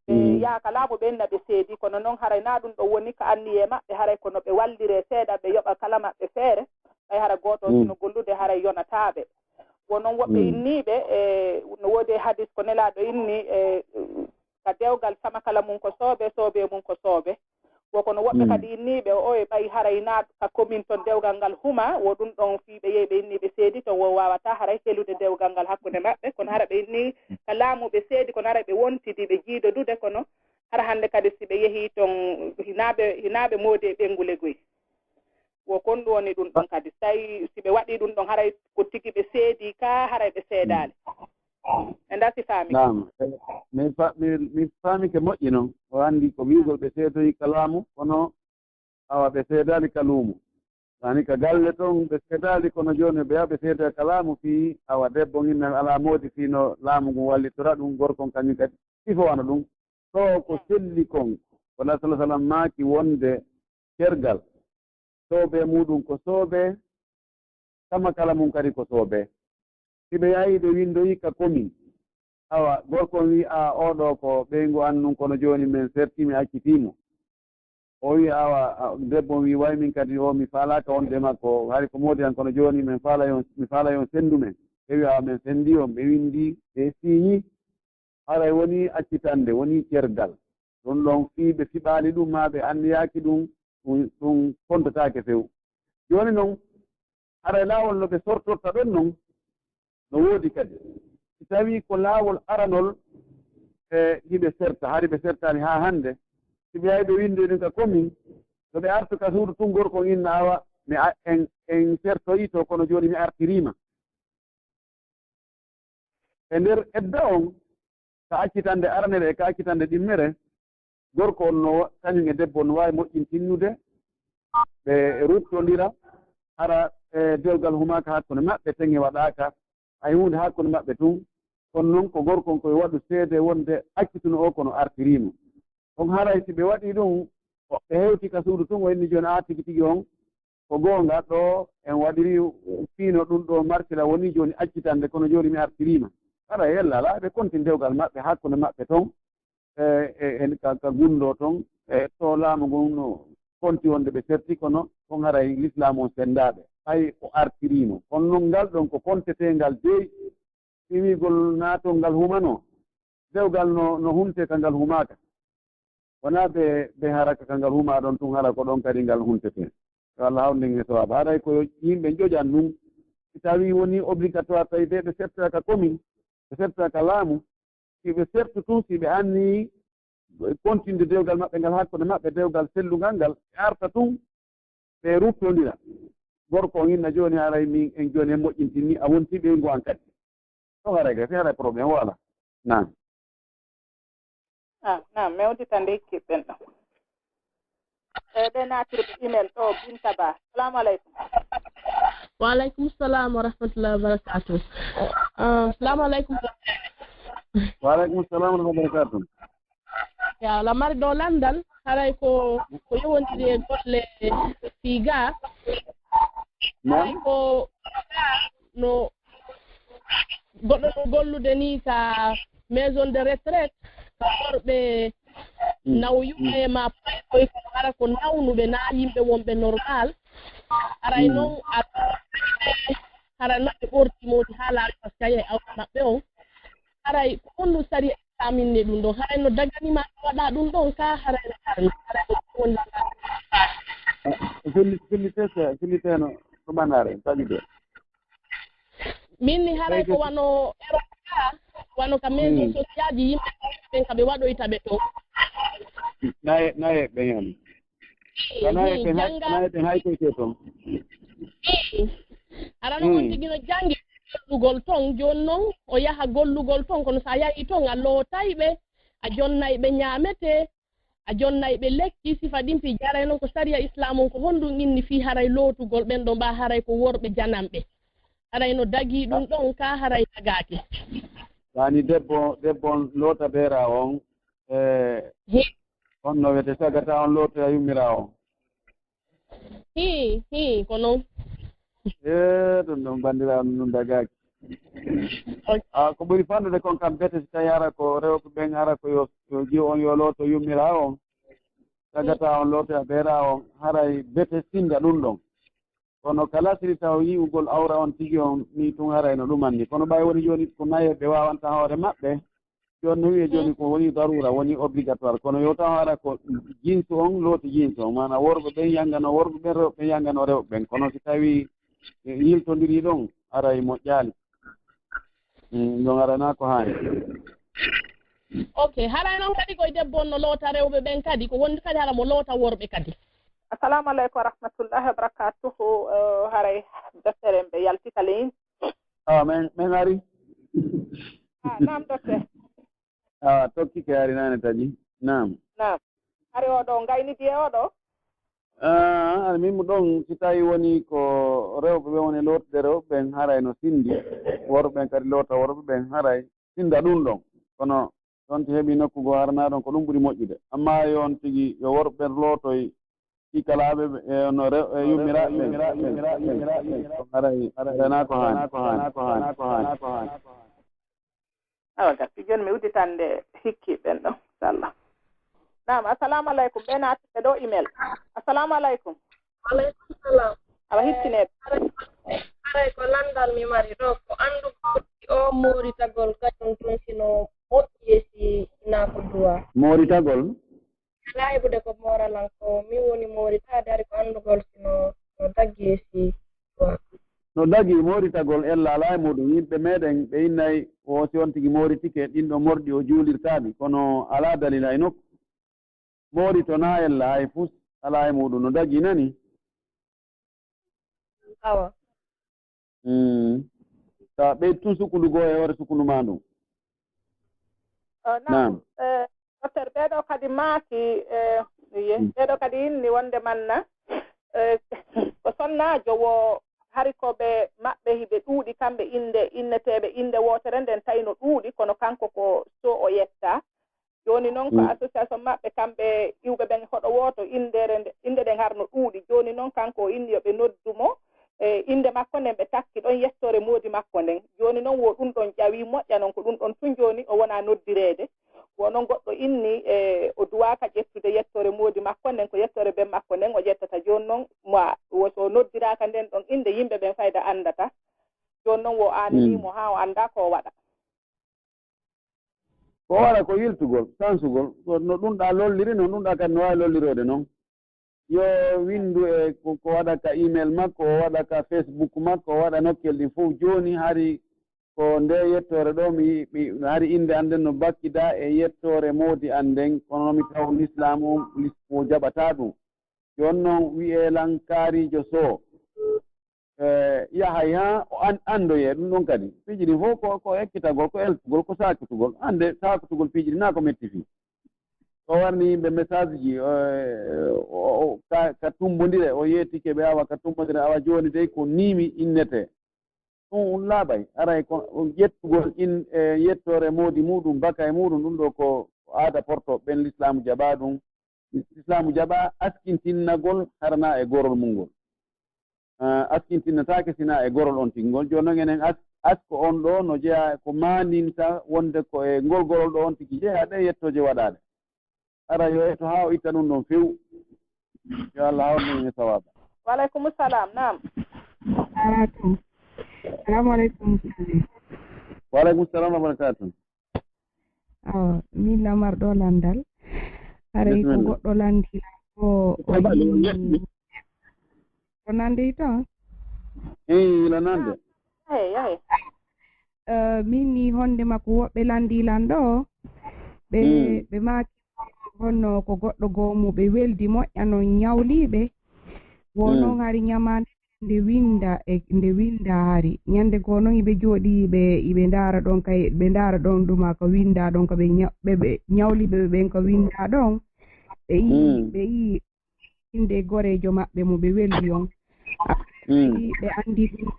Ɓe yaha ka laamu ɓe inna ɓe seedi, kono noon haray na ɗum ɗo woni ka anniye maɓɓe, haray kono ɓe wallire seeɗa, ɓe yoɓa kala maɓɓe feere, ɓay hara gooto on sino gollude haray yonataaɓe. Wo noon woɓɓe inniiɓe, e no woodi e hadis ko Nelaaɗo inni, e ka dewgal sama kala mum ko soobe, soobe mum ko soobe. Wo kono woɓɓe kadi inniiɓe o e ɓay haray na ka commune ton dewgal ngal huma, wo ɗum ɗon fii ɓe yehi ɓe inni ɓe seedi ton, wo waawataa haray helude dewgal ngal hakkunde maɓɓe, kono hara ɓe inni ka laamu ɓe seedi, kono hara ɓe wontidi ɓe jiidodude, kono hara hannde kadi si ɓe yehi ton hinaaɓe, hinaaɓe moodi e ɓenngule goy. Wo kon ɗum woni ɗum ɗon kadi. So tawi si ɓe waɗi ɗum ɗon, haray ko tigi ɓe seedi ka, haray ɓe seedaali. E ndaa si faami? Naam. Eh, mi fa-, mi, mi faami ke moƴƴi noon. O anndi ko wiigol ɓe seedoyi ka laamu, kono awa ɓe seedaali ka luumo. Yaani ka galle ton ɓe seedaali, kono jooni ɓe yaha ɓe seedoya ka laamu fii awa debbo inna alaa moodi fii no laamu ngun wallitora ɗum, gorko on kañum kadi sifo wano ɗum. Ɗo ko selli kon, ko Nabi sallallahu alaihi wasallam maaki wonde cergal, soobe muɗum ko soobe, sama kala mum kadi ko soobe. Si ɓe yahi ɓe winndoyi ka komin, awa, gorko on wi'i, "A, oo ɗoo ko ɓeyngu an nun, kono jooni men serti, mi accitii mo." O wi'i, awa, a, debbo on wi'i, "Way min kadi oo, mi faalaaka wonde e makko, hari ko moodi an, kono jooni men faalayon, mi faalayon senndu men." Ɓe wi'i, "Awa, men senndii on." Ɓe winndi, ɓe siiñi. Haray wonii accitannde, wonii cergal. Ɗum ɗon fii ɓe fiɓaali ɗum, maa ɓe anndiyaaki ɗum, ɗum, ɗum fontataake few. Jooni non, haray laawol no ɓe sortorta ɗon non, no woodi kadi. Si tawii ko laawol aranol, e hiɓe serta, hari ɓe sertaani haa hannde, si ɓe yahi ɓe winndoyi ɗum ka komin, no ɓe artu ka suudu tun, gorko on inna, "Awa, mi a-, en, en sertoyii to, kono jooni mi artirii ma." E nder edda on, ka accitande aranere e ka accitande ɗimmere, gorko on no, kañum e debbo on no waawi moƴƴintinnude, ɓe ruttondira, hara, e, dewgal humaaka hakkunde maɓɓe, teŋe waɗaaka, hay huunde hakkunde maɓɓe tun. Kono non ko gorko on ko yo waɗu seede wonde accituno o kono artirii mo. On haray si ɓe waɗii ɗum, o, ɓe hewti ka suudu tun, o inni jooni, "Aa, tigi tigi on, ko goonga, ɗo en waɗiri fiino ɗum ɗo markila woni jooni accitande, kono jooni mi artiriima." Haray yalla alaa, ɓe kontin dewgal maɓɓe hakkunde maɓɓe ton, e, e, e ka, ka gunndoo ton, e to laamu ngun no konti wonde ɓe serti, kono on haray Lislaamu on senndaaɓe. Hay o artiriino. Kono non ngal ɗon ko konteteengal dey, iwigol naatol ngal humanoo. Dewgal no, no huntee ka ngal humaaka. Wonaa ɓe, ɓe haraka ka ngal humaa ɗon tun, hara ko ɗon kadi ngal huntetee. Yo Allah hawru en e sawaaba. Haray ko yimɓe njoƴan ɗum. Si tawii wonii obligatoire, tawi ɓe, ɓe sertoya ka komin, ɓe sertoya ka laamu, si ɓe sertu tun, si ɓe anniyii kontinde dewgal maɓɓe ngal hakkunde maɓɓe, dewgal sellungal ngal, ɓe arta tun, ɓe ruttondira. Gorko on inna jooni haray min en jooni en moƴƴintinni, a wonti ɓeyngu an kadi. Ɗo haray gasi, haray problème wala. Naam. Ah, naam, mi uddita nde ikkiɗen ɗo. E ɓe naatirɓe email ɗo, Binta Ba. Salamu aleykum. Wa aleykum salam wa rahmatullahi wa barakatuh. Ah, salamu aleykum. Wa aleykum salam wa rahmatullahi wa barakatuh. Ya, la mari ɗo landal, haray ko, ko yowondiri e golle fii gaa. Haray ko no goɗɗo no gollude ni ka maison de retraite, ka worɓe nawyuɓe ma paykoy, kono hara ko nawnuɓe, na yimɓe wonɓe normal. Haray noon a, hara maɓɓe ɓorti moodi haa laaɓi, par ce que a yiyay awra maɓɓe on. Haray ko honɗum sariya islaam inni ɗum ɗon? Haray no dagani ma waɗa ɗum ɗon ka? Haray no harmi? Haray no ɗum woni? Filli-, fillitee se-, fillitee no ɗumanare, taƴude. Min ni haray ko wano Europe ka, wano ka maison sociale ji yimɓe ɓen ka ɓe waɗoyta ɓe to. Naye, naye ɓen hen. Ka naye ɓen hay, jannga naye ɓen hay koyte toon. Ii. Arano on tigi no janngi gollugol toon, jooni noon o yaha gollugol toon, kono so a yahii toon a lootay ɓe, a jonnay ɓe ñaametee, a jonnay ɓe lekki, sifa ɗin fii jaray noon ko sariya Islaam on, ko honɗum inni fii haray lootugol ɓen ɗon, ɓaa haray ko worɓe jananɓe? Haray no dagii ɗum ɗon kaa haray dagaaki? Yaani debbo, debbo on loota beera on, e on no wiyetee, tagata on lootoya yummiraa on. Hii, hii, ko noon. E ɗum ɗon banndiraaɓe, ɗum ɗum dagaaki. Ah, ko ɓuri fanɗude kon kam bete, si tawi hara ko rewɓe ɓen, hara ko yo, yo jiw on yo looto yummiraa on, tagata on lootoya beeraa on, haray bete sinda ɗum ɗon. Kono ka lasri taw yi'ugol awra on tigi on, ni tun haray no ɗuman ni. Kono ɓay woni jooni ko nayeeɓe waawanta hoore maɓɓe, jooni no wi'e jooni ko woni daruura, woni obligatoire. Kono yo taw hara ko jinsu on looti jinsu on, maanaam worɓe ɓen yangano worɓe ɓen, rewɓe ɓen yangano rewɓe ɓen. Kono si tawi yiltondiri ɗon, haray moƴƴaali. Mm, ɗon haray na ko haani. Ok, haray noon kadi koye debbo on no loota rewɓe ɓen kadi, ko wonde kadi hara mo loota worɓe kadi. Assalamu aleykum wa rahmatullahi wa barakatuhu. Eh, haray docteur en ɓe yalti kala in. Ah, min, min ari. Ah, naam docteur. Ah, tokki ke ari nane taji. Naam. Naam. Hari oɗo ngaynidi e oɗo? Ah, ari min mo ɗon si tawi woni ko rewɓe ɓe woni lootude rewɓe ɓen haray no sindi. Worɓe ɓen kadi loota worɓe ɓen haray sinda ɗum ɗon. Kono ɗon ti heɓi nokku goo harana ɗon ko ɗum ɓuri moƴƴude. Amma yo on tigi yo worɓe ɓen lootoy kikalaaɓe ɓe, e no rew-, e yummiraaɓe ɓen. Haray, haray na ko haani, ko haani, ko haani, ko haani, ko haani. Awa gasi, jooni mi udditande hikki ɓen ɗon, inchallah. Naam, assalamu aleykum. Ɓe naati ɓe ɗo email. Assalamu aleykum. Aleykum salam. Awa hittinee. Haray ko lanndal mi mari ɗo, ko anndugol si o mooritagol kañum tun si no moƴƴi e si hinaa ko duwaa. Mooritagol? Alaa heɓude ko mooralan, ko min woni mooritaade, ari ko anndugol si no, no daggi e si duwaa. No dagii mooritagol ella alaa e muuɗum. Yimɓe meeɗen ɓe innay o si on tigi mooritike ɗin ɗo morɗi o juulirtaa ɗi, kono alaa dalila e nokku. Moorito na ella hay fus alaa e muuɗum. No dagii nani? Awa. Mm. Tawa ɓeyditun sukundu goo e hoore sukundu maa ndun. Eh, naam. Eh, docteur, ɓeeɗo kadi maaki, eh, ye, ɓeeɗo kadi inni wonde manna, eh, ko sonnaajo wo hari ko ɓe maɓɓe hiɓe ɗuuɗi kamɓe innde, inneteeɓe innde wootere nden tawi no ɗuuɗi, kono kanko ko so o yetta. Jooni noon ko association maɓɓe kamɓe iwɓe ɓen hoɗo wooto, inndeere nde, innde ɗen har no ɗuuɗi. Jooni noon kanko o inni yo ɓe noddu mo, e innde makko nden ɓe takki ɗon yettoore moodi makko nden. Jooni noon wo ɗum ɗon ƴawi moƴƴa noon ko ɗum ɗon tun jooni o wona noddireede. Wo noon goɗɗo inni e o duwaaka ƴettude yettoore moodi makko nden, ko yettoore ben makko nden o ƴettata. Jooni noon mo wo so noddiraaka nden ɗon innde yimɓe ɓen fayda anndata. Jooni noon wo aaninii mo haa o annda ko o waɗa. Ko wara ko yiltugol, sansugol, ko no ɗum ɗaa lolliri noon, ɗum ɗaa kadi no waawi lolliroyde noon. Yo winndu e ko, ko waɗa ka email makko, o waɗa ka Facebook makko, o waɗa nokkel ɗin fof. Jooni hari ko nde yettoore ɗo mi, mi hari innde an nden no bakkidaa e yettoore moodi an nden, kono mi taw lislaam o, lis-, o jaɓataa ɗum. Jooni noon wiyee lan kaariijo so, eh, yahay haa o an-, anndoyee ɗum ɗon kadi. Piiji ɗin fof ko, ko ekkitagol, ko eltugol, ko saakitugol. Hannde saakitugol piiji ɗin naa ko metti fii. O warni yimɓe message ji, eh, o, o, ka, ka tumbondire, o yeetike ɓe awa ka tumbondire, awa jooni dey ko nii mi innetee. Ɗum un laaɓay, aray ko ƴettugol in, e yettoore moodi muuɗum, baka e muuɗum, ɗum ɗo ko aada porto ɓen lislaamu jaɓaa ɗum. Lislaamu jaɓaa askintinnagol harana e gorol mum ngol. Ah, askintinnataake sinaa e gorol on tigi ngol. Jooni noon enen as-, asko on ɗo no jeyaa ko maaninta wonde ko e ngol gorol ɗo on tigi jeyaa ɗe yettooje waɗaaɗe. Ara yo eto haa o itta ɗum ɗon few. Yo Allah hawnu en e sawaaba. Wa aleykum salam. Naam. Salaam aleykum. Salamu aleykum, Ustaz. Wa aleykum salam wa barakatuh. Awa, min lamar ɗo landal. Haray ko goɗɗo landi ko o yini. Ko nande ton? Eyi, ila nande. Hey, hey. Eh, min ni honde makko woɓɓe landi lan ɗo. Ɓe, ɓe maaki honno ko goɗɗo goo mo ɓe weldi moƴƴa non ñawliiɓe. Wo non hari ñamaande nde winda e nde winda hari. Ñande goo non iɓe jooɗi iɓe, iɓe ndaara ɗon kay, ɓe ndaara ɗon ɗuma ko winda ɗon ko ɓe ña-, ɓe, ɓe ñawliiɓe ɓe ɓen ko winda ɗon. Ɓe yi, ɓe yi inde goreejo maɓɓe mo ɓe weldi on. Ɓe anndi ɗum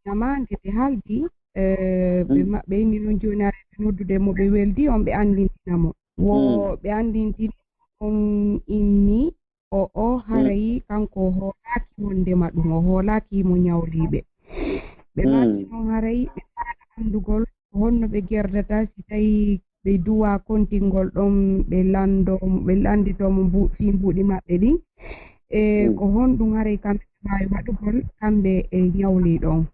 ñamaande ɓe haaldi, eh, ɓe ma-, ɓe inni noon jooni ara ɓe noddude mo ɓe weldi on, ɓe anndintina mo. Wo ɓe anndintini on inni o, o haray kanko o hoolaaki wondema ɗum, o hoolaaki mo ñawliiɓe. Ɓe maaki noon haray ɓe anndugol ko honno ɓe gerdata si tawii ɓe duwaa kontingol ɗon, ɓe lanndoo mo, ɓe lannditoo mo mbu-, fii mbuuɗi maɓɓe ɗin. E ko honɗum haray kamɓe ɓe waawi waɗugol, kamɓe e ñawliiɗo on?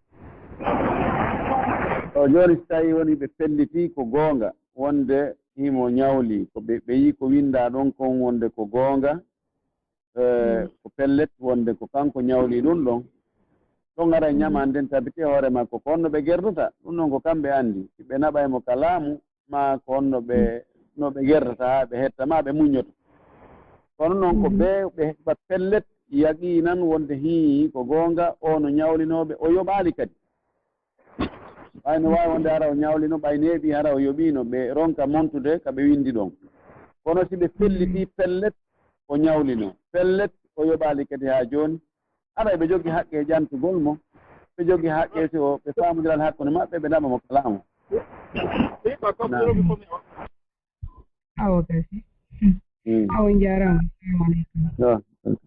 O jooni, si tawii woni ɓe pellitii ko goonga wonde himo ñawlii, ko ɓe, ɓe yii ko winndaa ɗon kon wonde ko goonga, e, ko pellet wonde ko kanko ñawlii ɗum ɗon, ɗon haray ñamaande nden tabiti e hoore makko. Ko honno ɓe gerdata? Ɗum ɗon ko kamɓe anndi. Si ɓe naɓay mo ka laamu, maa ko honno ɓe, no ɓe gerdata haa ɓe hetta, maa ɓe muññoto. Kono noon ko ɓe, ɓe heɓa pellet yaqiinan wonde hii ko goonga, o no ñawlinoo ɓe, o yoɓaali kadi. Ɓay no waawi wonde hara o ñawlino, ɓay neeɓii hara o yoɓiino, ɓe ronka montude ka ɓe winndi ɗon. Kono si ɓe pellitii pellet o ñawlino, pellet o yoɓaali kadi haa jooni, haray ɓe jogii haqqe e ƴantugol mo, ɓe jogii haqqe si o, ɓe faamondiral hakkunde maɓɓe, ɓe naɓa mo ka laamu. Awa gasi. Awa, on njaaraama. Assalamu aleykum.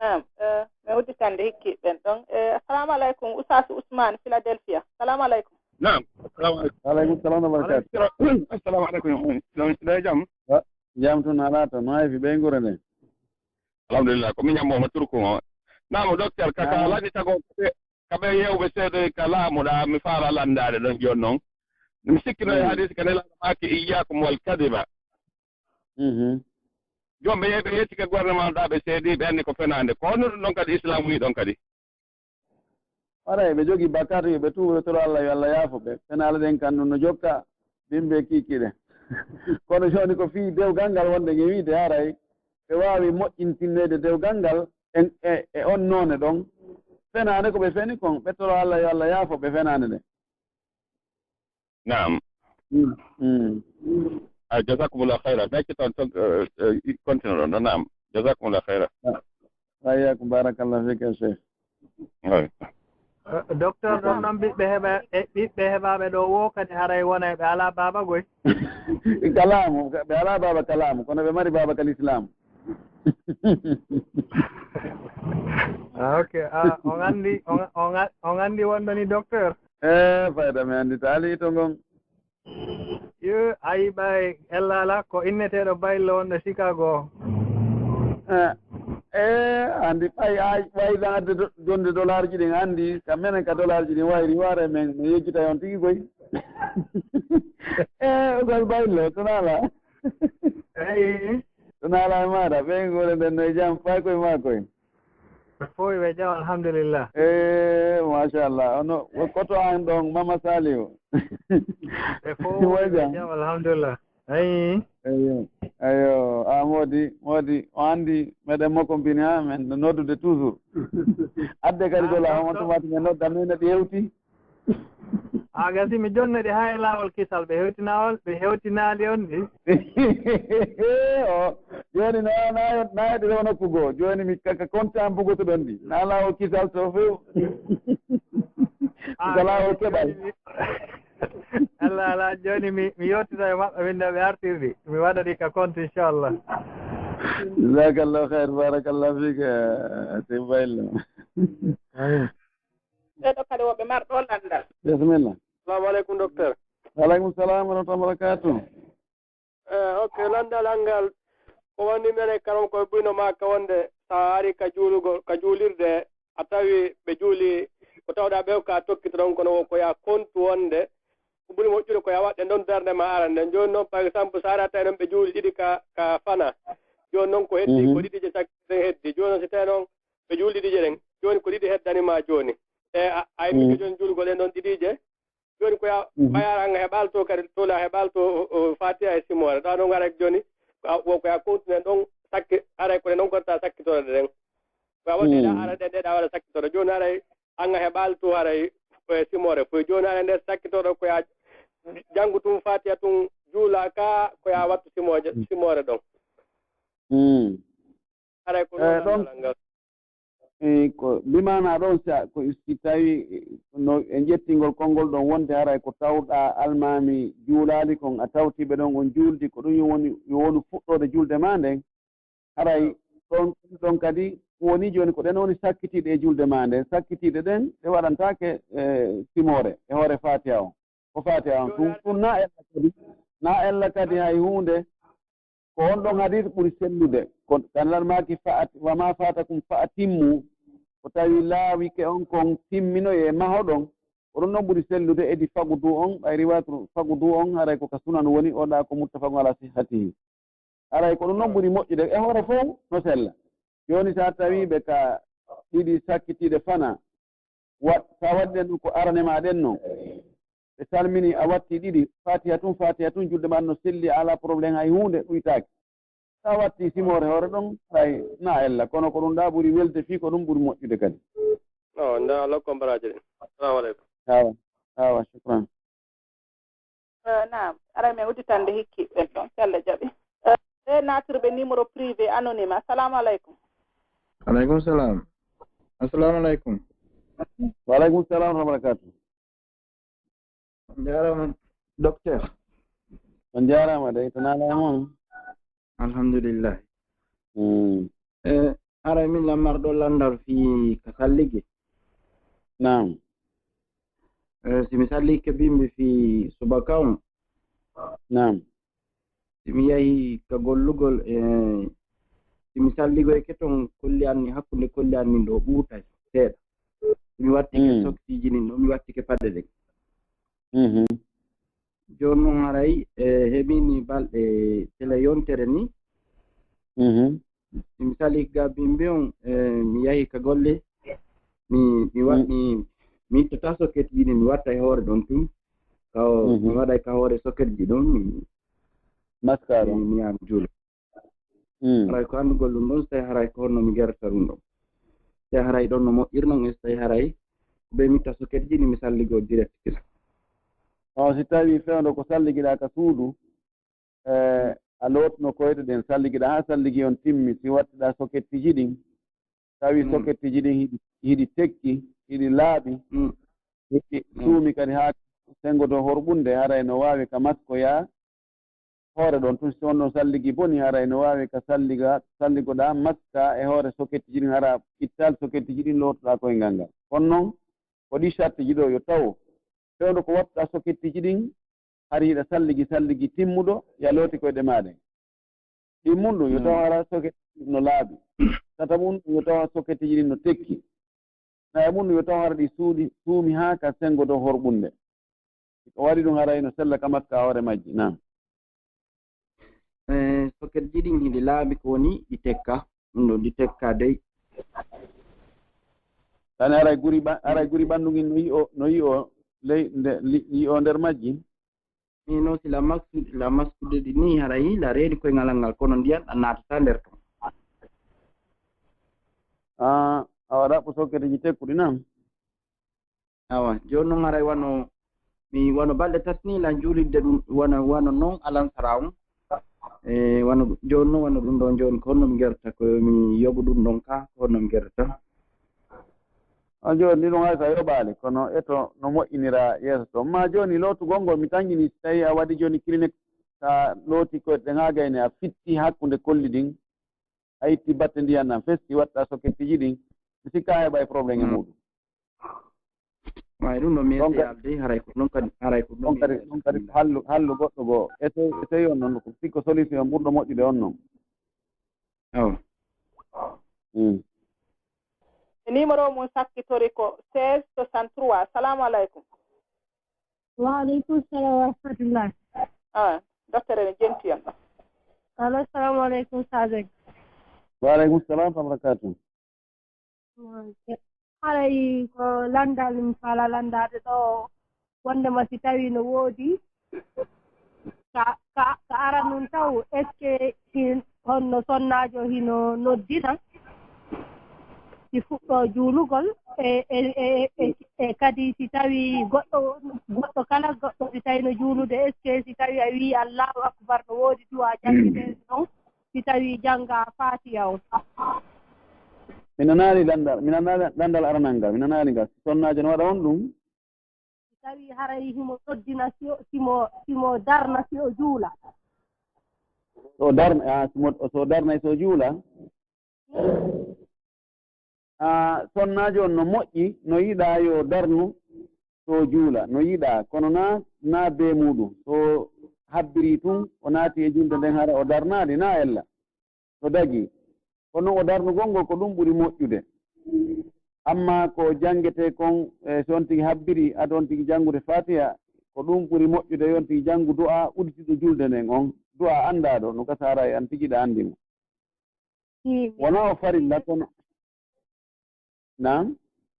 Naam, eh, mi udditande hikki ɓen ɗon. Eh, assalamu aleykum, Oustaz Ousmane, Philadelphia. Assalamu aleykum. Naam, assalamu aleykum. Wa aleykum salam wa barakatuh. Assalamu aleykum. Ɗon ɗo jam? Jam tun alaa to, no hay fi ɓeynguure nden? Alhamdulillah, ko min ñammo ma turku o. Naam, docteur, kaka laaɗi tago ka ɓe yewɓe seedoy ka laamuɗa, mi faala lanndaade ɗon jooni noon. Mi sikkino e hadis ka nelaaɗo maaki, iyyakum wal kadiba. Jooni ɓe yehi ɓe yetti ka gouvernement ɗa, ɓe seedi, ɓe anndi ko fenaande. Ko honno ɗum ɗon kadi Islam wi'i ɗon kadi? Haray ɓe jogii bakkaatu, yo ɓe tuubo, ɓe toro Allah, yo Allah yaafo ɓe. Fenaale ɗen kan ɗum no jokka, bimbe kiikiiɗe. Kono jooni ko fii dewgal ngal wonde nge wiide haray ɓe waawi moƴƴintinneede dewgal ngal e, e, e on noone ɗon. Fenaande ko ɓe feni kon, ɓe toro Allah, yo Allah yaafo ɓe fenaande nde. Naam. Mm, mm. Ah, jazakumullah khayra. Ɓe acca toon, toon, eh, eh, continue ɗon ɗo. Naam. Jazakumullah khayra. Hayyakum, barakallah fik, ya Cheikh. Ay. Docteur, ɗon ɗon ɓiɓɓe heɓa, e ɓiɓɓe heɓaaɓe ɗo wo kadi haray wona ɓe alaa baaba goy. Ka laamu, ɓe alaa baaba ka laamu, kono ɓe mari baaba ka l'islam. Ah, ok. Ah, on anndi, on, on, on anndi wonɗo ni docteur? Eh, fayda mi anndi taali to ngon. Yo, a yiɓay Ellala, ko inneteeɗo Baylo wonɗo Chicago o. Eh, eh, anndi ɓay, ay, ɓay ɗan adde do-, jonde dollarji ɗin anndi, ka menen ka dollarji ɗin wayri, ware men, mi yejjitay on tigi koy. Eh, Oustaz Baylo, Tunala. Eyi. Tunala e maɗa, ɓeynguure nden no e jam, fay koye maa koye. Fof ɓe jam, alhamdulillah. Eh, machallah. Ono, koto an ɗon, Mama Saliou. Ɓe fof ɓe jam, alhamdulillah. Eyi. Eyi. Ayo, a moodi, moodi, o anndi meɗen mokombini ha, men no noddude toujours. Adde kadi dola, on tuma to men nodda, men no ɗi hewti. A gasi mi jonno ɗi haa e laawol kisal, ɓe hewtinaawol, ɓe hewtinaali on ɗi. O, jooni na, na, na ɗi rewa nokku goo. Jooni mi kaka kontaan bugotoɗon ɗi. Na laawol kisal to few. Ko laawol keɓal. Allah, Allah, jooni mi, mi yottita e maɓɓe, min ɗo ɓe artirɗi. Mi waɗa ɗi ka compte, inchallah. Jazakallah khair, barakallah fik, eh, Seydi Baylo. Amin. Ɓeɗo kadi woɓɓe marɗo lanndal. Bismillah. Assalamu aleykum, docteur. Wa aleykum salam wa rahmatullahi wa barakatuh. Eh, ok, lanndal an ngal, ko wandi mene karam ko ɓuyno ma ka wonde, sa ari ka juulugol, ka juulirde, a tawi ɓe juuli, ko tawɗa ɓe ka tokkito ɗon, kono wo ko ya kontu wonde, ko ɓuri moƴƴude ko ya waɗde ɗon darnde ma arande. Jooni noon, par exemple, sa ari a tawi noon ɓe juuli ɗiɗi ka, ka fana. Jooni noon ko heddi, ko ɗiɗi je sakki ɗen heddi. Jooni noon, si tawi noon ɓe juuli ɗiɗi je ɗen, jooni ko ɗiɗi heddani ma jooni. E a, a immi ko jooni juulugol ɗen ɗon ɗiɗi je, jooni ko ya ɓayar an heɓal to kadi, tola heɓal to, o, o, Fatiha e simoore. Ɗa noon haray jooni, ko a, wo ko ya continue ɗon sakki, haray ko ɗe noon gorta sakkitorde ɗen. Ko ya wonde ɗa ara ɗe, ɗe ɗa waɗa sakkitorde. Jooni haray an heɓal to haray, e simoore foy. Jooni haray nder sakkitorde ko ya janngu tun Fatiha tun juula ka, ko ya wattu simoje, simoore ɗon. Haray ko Eh, ɗon, ɗon ngal. Eh, ko bi maana ɗon, si a, ko si tawi, eh, no e ƴettingol konngol ɗon wonde haray ko tawɗa almaami juulaali kon, a tawti ɓe ɗon on juuldi, ko ɗum yo woni, yo wonu fuɗɗoode julde ma nden. Haray ɗon, ɗon kadi woni jooni ko ɗen woni sakkitiiɗe e julde maa nden. Sakkitiiɗe ɗen, ɗe waɗantaake, e, simoore e hoore Faatiha on. Ko Faatiha on tun, tun na ella kadi, na ella kadi hay huunde. Ko on ɗon hadis ɓuri sellude. Ko Annabi maaki, "Fa at-, wa ma fatakum fa atimmu." Ko tawi laawike on kon, timminoye, mahoɗon. Ko ɗum ɗon ɓuri sellude, edi fagudu on, ɓay riwayatu fagudu on, haray ko ka sunan woni, o ɗa ko muttafaqun ala sihhatihi. Haray ko ɗum ɗon ɓuri moƴƴude, e hoore fow no sella. Jooni, sa tawi ɓe ka ɗiɗi sakkitiiɗe fana, wa-, sa waɗi ɗen ɗum ko arane ma ɗen non, ɓe salmini, a watti ɗiɗi, Fatiha tun, Fatiha tun, julde ma no selli, a ala problème hay huunde, ɗuytaaki. Sa watti simoore hoore ɗon, hay na ella, kono ko ɗum ɗa ɓuri welde fii ko ɗum ɓuri moƴƴude kadi. O, nda lokko mbaraaji ɗin. Assalamu aleykum. Awa, awa, shukran. Eh, naam, aray men udditande hikki ɓen ɗon, si Allah jaɓi. Eh, ɓe naatirɓe numéro privé anonyme. Assalamu aleykum. Aleykum salam. Assalamu aleykum. Wa aleykum salam wa rahmatullahi. On jaaraama, docteur. On jaaraama dey, to naala e mon. Alhamdulillah. Mm. Eh, aray min lammarɗo landal fii ka salligi. Naam. Eh, si mi sallike bimbi fii subaka on. Naam. Si mi yahi ka gollugol, eh, si mi salligoyke ton, kolli an ni, hakkunde kolli an ni ɗo ɓuutay seeɗa. Si mi wattike Mm. soksiji ɗin ɗo, mi wattike paɗe ɗen. Mhm. Jooni non haray, eh, heɓini balɗe tele yontere ni. Mhm. Mi sali ga bimbi on, eh, mi yahi ka golle. Mi, mi wa-, Mm. mi, mi ittata soketji ɗin, mi watta e hoore ɗon tun. Ka o, Mhm. mi waɗay ka hoore soketji ɗon, mi, Maskaro. mi, mi yaha mi juula. Mm. Haray ko anndugol ɗum ɗon, si tawi haray ko honno mi gerata ɗum ɗon. Si tawi haray ɗon no moƴƴir non, e si tawi haray ko ɓe mi itta soketji ɗin, mi salligo direct kisa. On si tawi fewndo ko salligiɗa ka suudu, eh, a lootuno koyɗe ɗen, salligiɗa haa salligi on timmi, si wattiɗa soketiji ɗin, tawi Mm. soketiji ɗin hiɗi, hiɗi tekki, hiɗi laaɓi, Mm. hiɗi Mm. suumi kadi haa senngo dow horɓunde, haray no waawi ka maskoya hoore ɗon tun, si on ɗon salligi boni, haray no waawi ka salliga, salligoɗa maska e hoore soketiji ɗin, hara ittal soketiji ɗin lootoɗa koyngal ngal. Kono non, ko ɗi sartiji ɗo yo taw, fewndo ko wattuɗa soketiji ɗin, hari hiɗa salligi, salligi timmuɗo, ya looti koyɗe maa ɗen. Ɗin mun ɗum, yo taw Mm. hara soketiji ɗin no laaɓi. Tata mun ɗum, yo taw soketiji ɗin no tekki. Nayi mun ɗum, yo taw hara ɗi suuɗi, suumi haa ka senngo dow horɓunde. Si ko waɗi ɗum, haray no sella ka maska hoore majji, naam. Eh, soketji ɗin hiɗi laaɓi ko woni ɗi tekka. Ɗum ɗo ɗi tekka dey. Tani haray guri ɓa-, haray guri ɓanndu ngin no yi'o, no yi'o ley nde-, li-, yi'o nder majji. Ni no si la masku-, la maskude ɗi ni haray la reedi koyngal ngal, kono ndiyan ɗan naatata nder ton. Ah, awa ɗaɓɓo soketiji tekkuɗi nan. Awa, jooni non haray wano, mi wano balɗe tati ni lan juulidde ɗum, wano, wano non alansara on. E, wano ɗum, jooni non wano ɗum ɗon jooni, ko honno mi gerta, ko mi yoɓu ɗum ɗon ka, ko honno mi gerta? A jooni ɗum hay sa yoɓaali, kono eto no moƴƴinira yeeso to. Ma jooni lootugol ngol mi tangini, si tawi a waɗi jooni clinique, sa looti koyɗe ɗen haa gayni a fitti hakkunde kolli ɗin, a itti batte ndiyan nan festi, watta soketiji ɗin, mi sikka a heɓay problème e Mm. muɗum. Way ɗum ɗo mi Donc, essaye alde, haray ko ɗum kadi, haray ko ɗum ɗum mi kadi, essaye ɗum kadi alde. Hallu, hallu goɗɗo goo. Essaye, essaye on non, ko sikko solution ɓurɗo moƴƴude on non. Awa. Mm. E numéro mum sakkitori ko seize soixante-trois. Salamu aleykum. Wa aleykum salam wa rahmatullah. Ah, docteur ene jenti en ɗo. Allo, salamu aleykum, Sadio. Wa aleykum salam wa barakatuh. Haray ko lanndal mi faala lanndaade ɗo, wonndema si tawii no woodi, ka, ka, ka aran nun taw, est-ce que hin-, honno sonnaajo hino noddina? Si fuɗɗoo juulugol, e, e, e, e, e kadi si tawii goɗɗo, goɗɗo kala, goɗɗo si tawii no juulude, est-ce que si tawii a wi'i Allahu Akbar, no woodi du'a janngitee ɗon? Si tawii janngaa Faatiha on. Mi nanaali lanndal, mi nanaali lanndal aranal ngal, mi nanaali ngal. Si sonnaajo no waɗa on ɗum? Si tawii haray himo noddina si o, si mo, si mo darna si o juula. So darna, ah, si mo, so darnay so juula? A, sonnaajo on no moƴƴi, no yiɗaa yo darnu, so juula, no yiɗaa, kono naa, naa bee muuɗum. So habbiri tun, o naati e julde nden, hara o darnaali, naa ella. No dagii. Kono o darnugol ngol ko ɗum ɓuri moƴƴude. Amma ko janngetee kon, e, so on tigi habbiri, ado on tigi janngude Faatiha, ko ɗum ɓuri moƴƴude, yo on tigi janngu du'a udditiiɗo julde nden on. Du'a anndaaɗo, no gasa hara e an tigi ɗa anndi mo. Wonaa o farilla, kono, naam?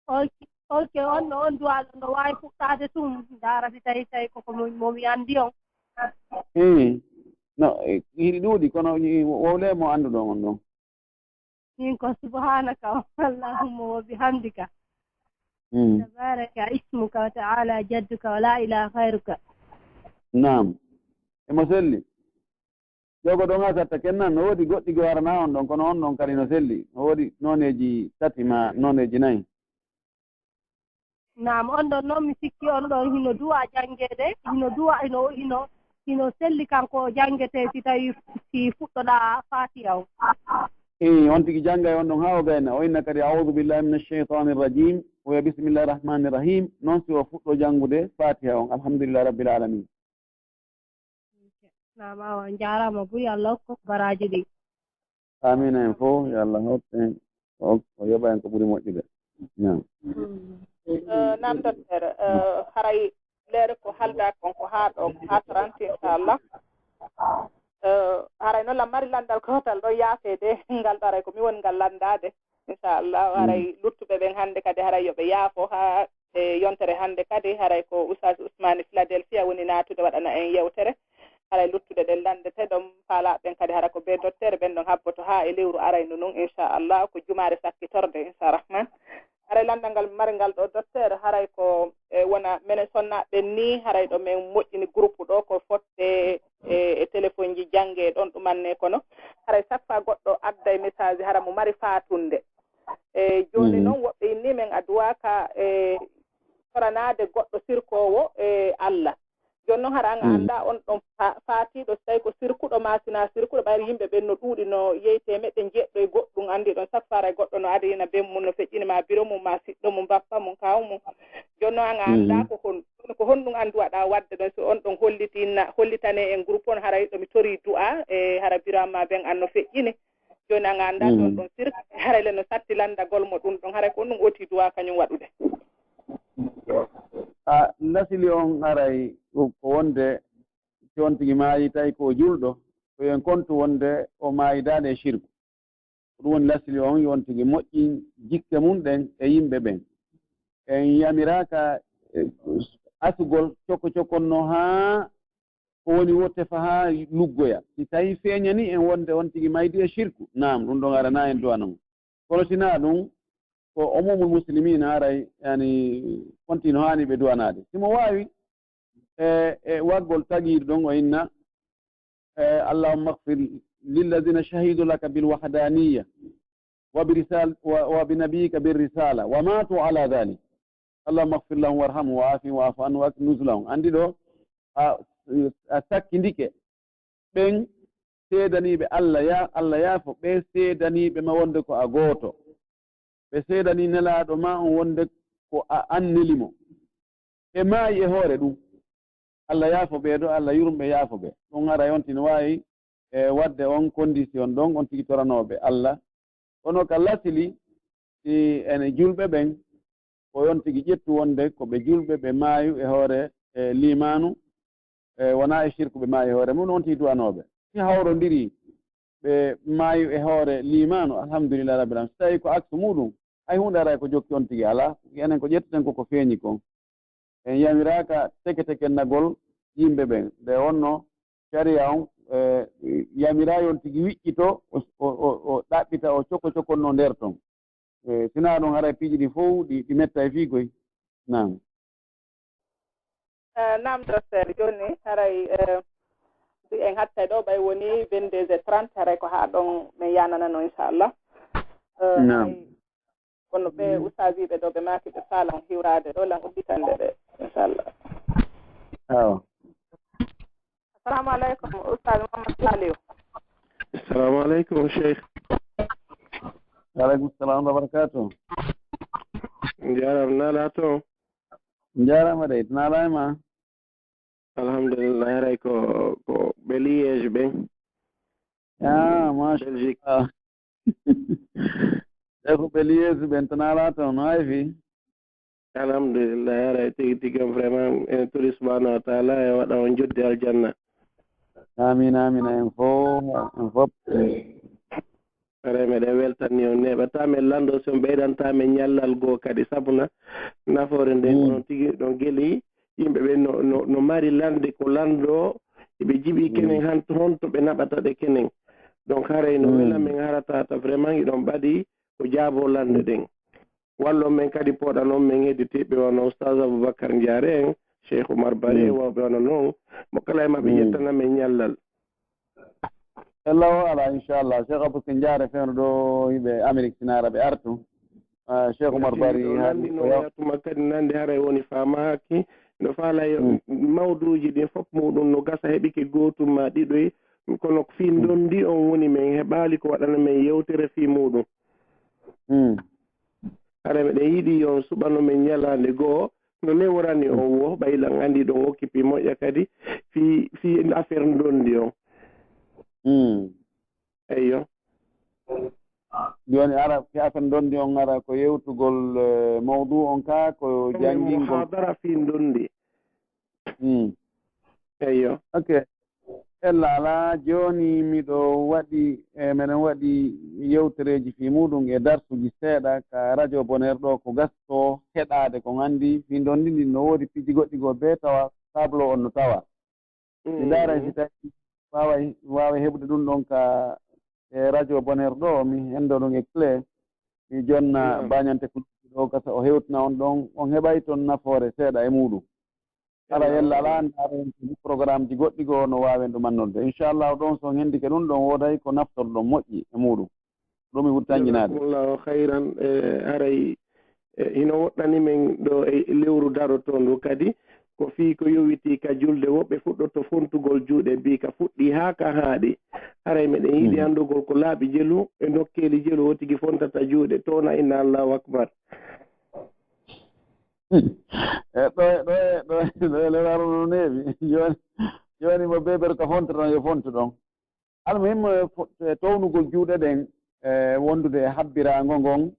Ok, ok, on no on du'a no waawi fuɗɗaade tun, ndaara si tawi, tawi koko mo, mo mi anndi on. Ii, no, e, hiɗi ɗuuɗi, kono i, wowlee mo annduɗon on ɗon. Min ko subhanaka Allahumma wa bihamdika. Mm. Tabaraka ismuka wa ta'ala jadduka wa la ilaha khairuka. Naam. Emo selli. Jogo ɗon haa satta kennan, no woodi goɗɗi goo haranaa on ɗon, kono on ɗon kadi no selli. No woodi nooneeji tati maa nooneeji nayi. Naam, on ɗon noon mi sikki on ɗon hino du'a janngeede, hino du'a, hino, hino, hino selli kanko o janngetee si tawi si fuɗɗoɗaa Faatiha on. Ii, on tigi janngay on ɗon haa o gayna. O inna kadi, "A'udhu billahi minash shaytanir rajim." O wi'a, "Bismillahir rahmanir rahim." Noon si o fuɗɗo janngude Faatiha on, "Alhamdulillahi rabbil alamin." Naam, awa, on njaaraama buy, Allah hokku baraaji ɗi. Amiin, en fof, yo Allah hokku en, o, o yoɓa en ko ɓuri moƴƴude. Naam. Mm. Eh, naam, docteur, eh, haray leere ko haaldaa kon ko haa ɗo, ko haa trente, inchallah. Eh, haray noon lan mari lanndal gootal ɗo, yaafeede ngal ɗo, haray ko mi woni ngal lanndaade. Inchallah, haray luttuɓe ɓen hannde kadi, haray yo ɓe yaafo haa e yontere hannde kadi, haray ko Oustaz Ousmane Philadelphia woni naatude waɗana en yewtere. Haray luttuɗe ɗen lanndete ɗon, faalaaɓe ɓen kadi, hara ko bee docteur ɓen ɗon habboto haa e lewru araynu ndun, inchallah, ko jumaare sakkitorde, incharahman. Haray lanndal ngal mari ngal ɗo, docteur, haray ko, e, wona menen sonnaaɓe ɓen nii, haray ɗo men moƴƴini groupe ɗo, ko fodde e, e téléphone ji jannge ɗon ɗumanne kono. Haray chaque fois goɗɗo adday message, hara mo mari faatunde. E, jooni noon woɓɓe inni men a duwaaka, e, toranaade goɗɗo sirkoowo e Allah. Jooni noon hara an a anndaa on ɗon fa-, faatiiɗo, si tawi ko sirkuɗo maa si naa sirkuɗo, ɓayri yimɓe ɓen no ɗuuɗi, no yehi teemeɗɗe njeeɗiɗo e goɗɗum, anndi ɗon chaque fois haray goɗɗo no adayina bem mum, no feƴƴini maa biro mum, maa siɗɗo mum, bappa mum, kaaw mum. Jooni noon an a anndaa ko hon-, ko honɗum an duwaɗaa waɗde ɗon, si on ɗon hollitina, hollitanee en groupe on, haray ɗo mi torii du'a, e hara biro an maa ben an no feƴƴini. Jooni an a anndaa si on ɗon sirk, haray le no satti lanndagol mo ɗum ɗon, haray ko honɗum oti du'a kañum waɗude? A, lasili on haray ko, ko wonde si on tigi maayi tawi ko o julɗo, ko yo en kontu wonde o maayidaali e sirku. Ko ɗum woni lasili on, yo on tigi moƴƴin jikke mum ɗen e yimɓe ɓen. En yamiraaka, e, asugol coko cokon no haa ko woni wo tefa haa luggoya. Si tawi feeñani en wonde on tigi maydi e sirku, naam, ɗum ɗon aranaa en du'ana mo. Kono si naa ɗum, ko umumul muslimina haray, yani, konti no haani ɓe du'anaade. Si mo waawi, e, e waggol tagiiɗo ɗon o inna, e, "Allahumma ighfir lilladhina shahidu laka bil wahdaniyya wa bi risal-, wa, wa bi nabiyyika bir risala wa matu ala dhalik. Allahumma ighfir lahum warhamhum wa afihim wa'fu anhum wa akrim nuzulahum." Anndi ɗo, a, a sakkindike. Ɓen seedaniiɓe Allah ya-, Allah yaafo, ɓe seedaniiɓe ma wonde ko a gooto. Ɓe seedanii Nelaaɗo ma on wonde ko a, an neli mo. Ɓe maayi e hoore ɗum. Allah yaafo ɓee ɗo, Allah yurmo ɓe, yaafo ɓe. Ɗum haray on tigi no waawi, e, waɗde on condition ɗon, on tigi toranooɓe Allah. Kono ka lasili, si ene julɓe ɓen, ko on tigi ƴettu wonde ko ɓe julɓe, ɓe maayu e hoore, e, liimaanu, e, wonaa e sirku, ɓe maayi e hoore mum, on tigi du'anooɓe. Si hawrondirii, ɓe maayu e hoore liimaanu, alhamdulillahi rabbil alamin. Si tawii ko aksu muuɗum, hay huunde haray ko jokki on tigi alaa. Enen ko ƴetteten ko ko feeñi kon. En yamiraaka teke-tekennagol yimɓe ɓen. Nde wonno sariya on, e, yamiraay on tigi wiƴƴito, o, o, o, o ɗaɓɓita, o coko cokonnoo nder ton. E, sinaa ɗum haray piiji ɗi fow ɗi, ɗi mettay fii koy. Naam. Eh, naam, docteur, jooni haray, eh, si en hattay ɗo, ɓay woni vingt-deux heures trente, haray ko haa ɗon men yaananano, inchallah. Eh, naam. Hay kono ɓe ustaasiiɓe ɗo, ɓe maaki ɓe faalan hiwraade ɗo, lan udditande ɓe, inchallah. Awa. Assalamu aleykum, Ustaaz Muhammad Saliou. Assalamu aleykum, Cheikh. Wa aleykum salam wa rahmatullahi wa barakatuh. Njaram nala to. Njaram de, nala ma. Alhamdulillah, haray ko ko Beliège ɓen. Ah, masha Allah. E ko Beliège ɓen to nala to no ay fi. Alhamdulillah, haray tigi tigi on vraiment en turi subhanahu wa taala e waɗa on joddi aljanna. Amin amin, en fof en fof. Haray meɗen weltanni on, neeɓata men lanndo si on ɓeydanta men ñallal goo kadi, sabu na nafoore nden onon tigi ɗon geli yimɓe ɓen no, no, no mari lande ko lanndo, eɓe jiɓi kenen han honto ɓe naɓata ɗe kenen. Donc haray no wela men harata ta vraiment iɗon ɓadi ko jaabo lande ɗen. Wallon men kadi, pooɗanon men hedditiiɓe wano Oustaz Aboubacar Ndiare en, Cheikh Oumar Bari en, wawɓe wano non, mo kala e maɓɓe ƴettana men ñallal. E law ala, inchallah. Cheikh Abou Sindiare fewno ɗo yimɓe Amérique Sinara ɓe artu. Ah, Cheikh Oumar Bari ɗo nandi no waya tuma kadi nandi haray woni famaki no faala yo mawduji ɗin fof muɗum no gasa heɓike gotum ma ɗiɗoy, kono fii ndondi on woni men heɓali ko waɗana men yewtere fii muɗum. Hara meɗen yiɗi yo on suɓano men ñalaande goo no neworani on woo, ɓay lan anndi ɗon okkipi moƴƴa kadi fii fii affaire ndondi on. Eyyo. Jooni ara fii affaire ndondi on, ara ko yewtugol eh, mawdu on ka ko janngingol. Muhadara fii ndondi. Eyyo. Ok. Ella alaa, jooni miɗo waɗi, e, meɗen waɗi yewtereeji fii muuɗum e darsuuji seeɗa ka radio Bonheur ɗo, ko gastoo heɗaade ko nganndi fii ndondi ndin no woodi piiji goɗɗi goo bee tawa tableau on no tawa. Mi ndaara si tawi waawa waawa heɓude ɗum ɗon ka e radio Bonheur ɗo, mi henndo ɗum e clé, mi jonna baañan technique ɗo gasa o hewtina on ɗon, on heɓay ton nafoore seeɗa e muuɗum. Hara yella alaa ndaaren ko programmeji goɗɗi goo no waawen ɗum annorde. Inchallahu ɗon so on hendike ɗum ɗon wooday ko naftorɗon moƴƴi e muuɗum. Ɗum mi ɓuri tanƴinaade. Jazakumullahu khayran. E haray e hino woɗɗani men ɗo e lewru daroto ndu kadi ko fii ko yowitii ka julde woɓɓe fuɗɗoto fontugol juuɗe bii ka fuɗɗii haa ka haaɗi. Haray meɗen yiɗi anndugol ko laaɓi jelu e nokkeeli jelu o tigi fontata juuɗe toona inna Allahu akbar. E ɗo e ɗo e ɗo e ɗo e lewru no neeɓi. Jooni jooni mo beber ka fontoton yo fontu ɗon. Almuhim e townugol juuɗe ɗen e wondude e habbiraango ngon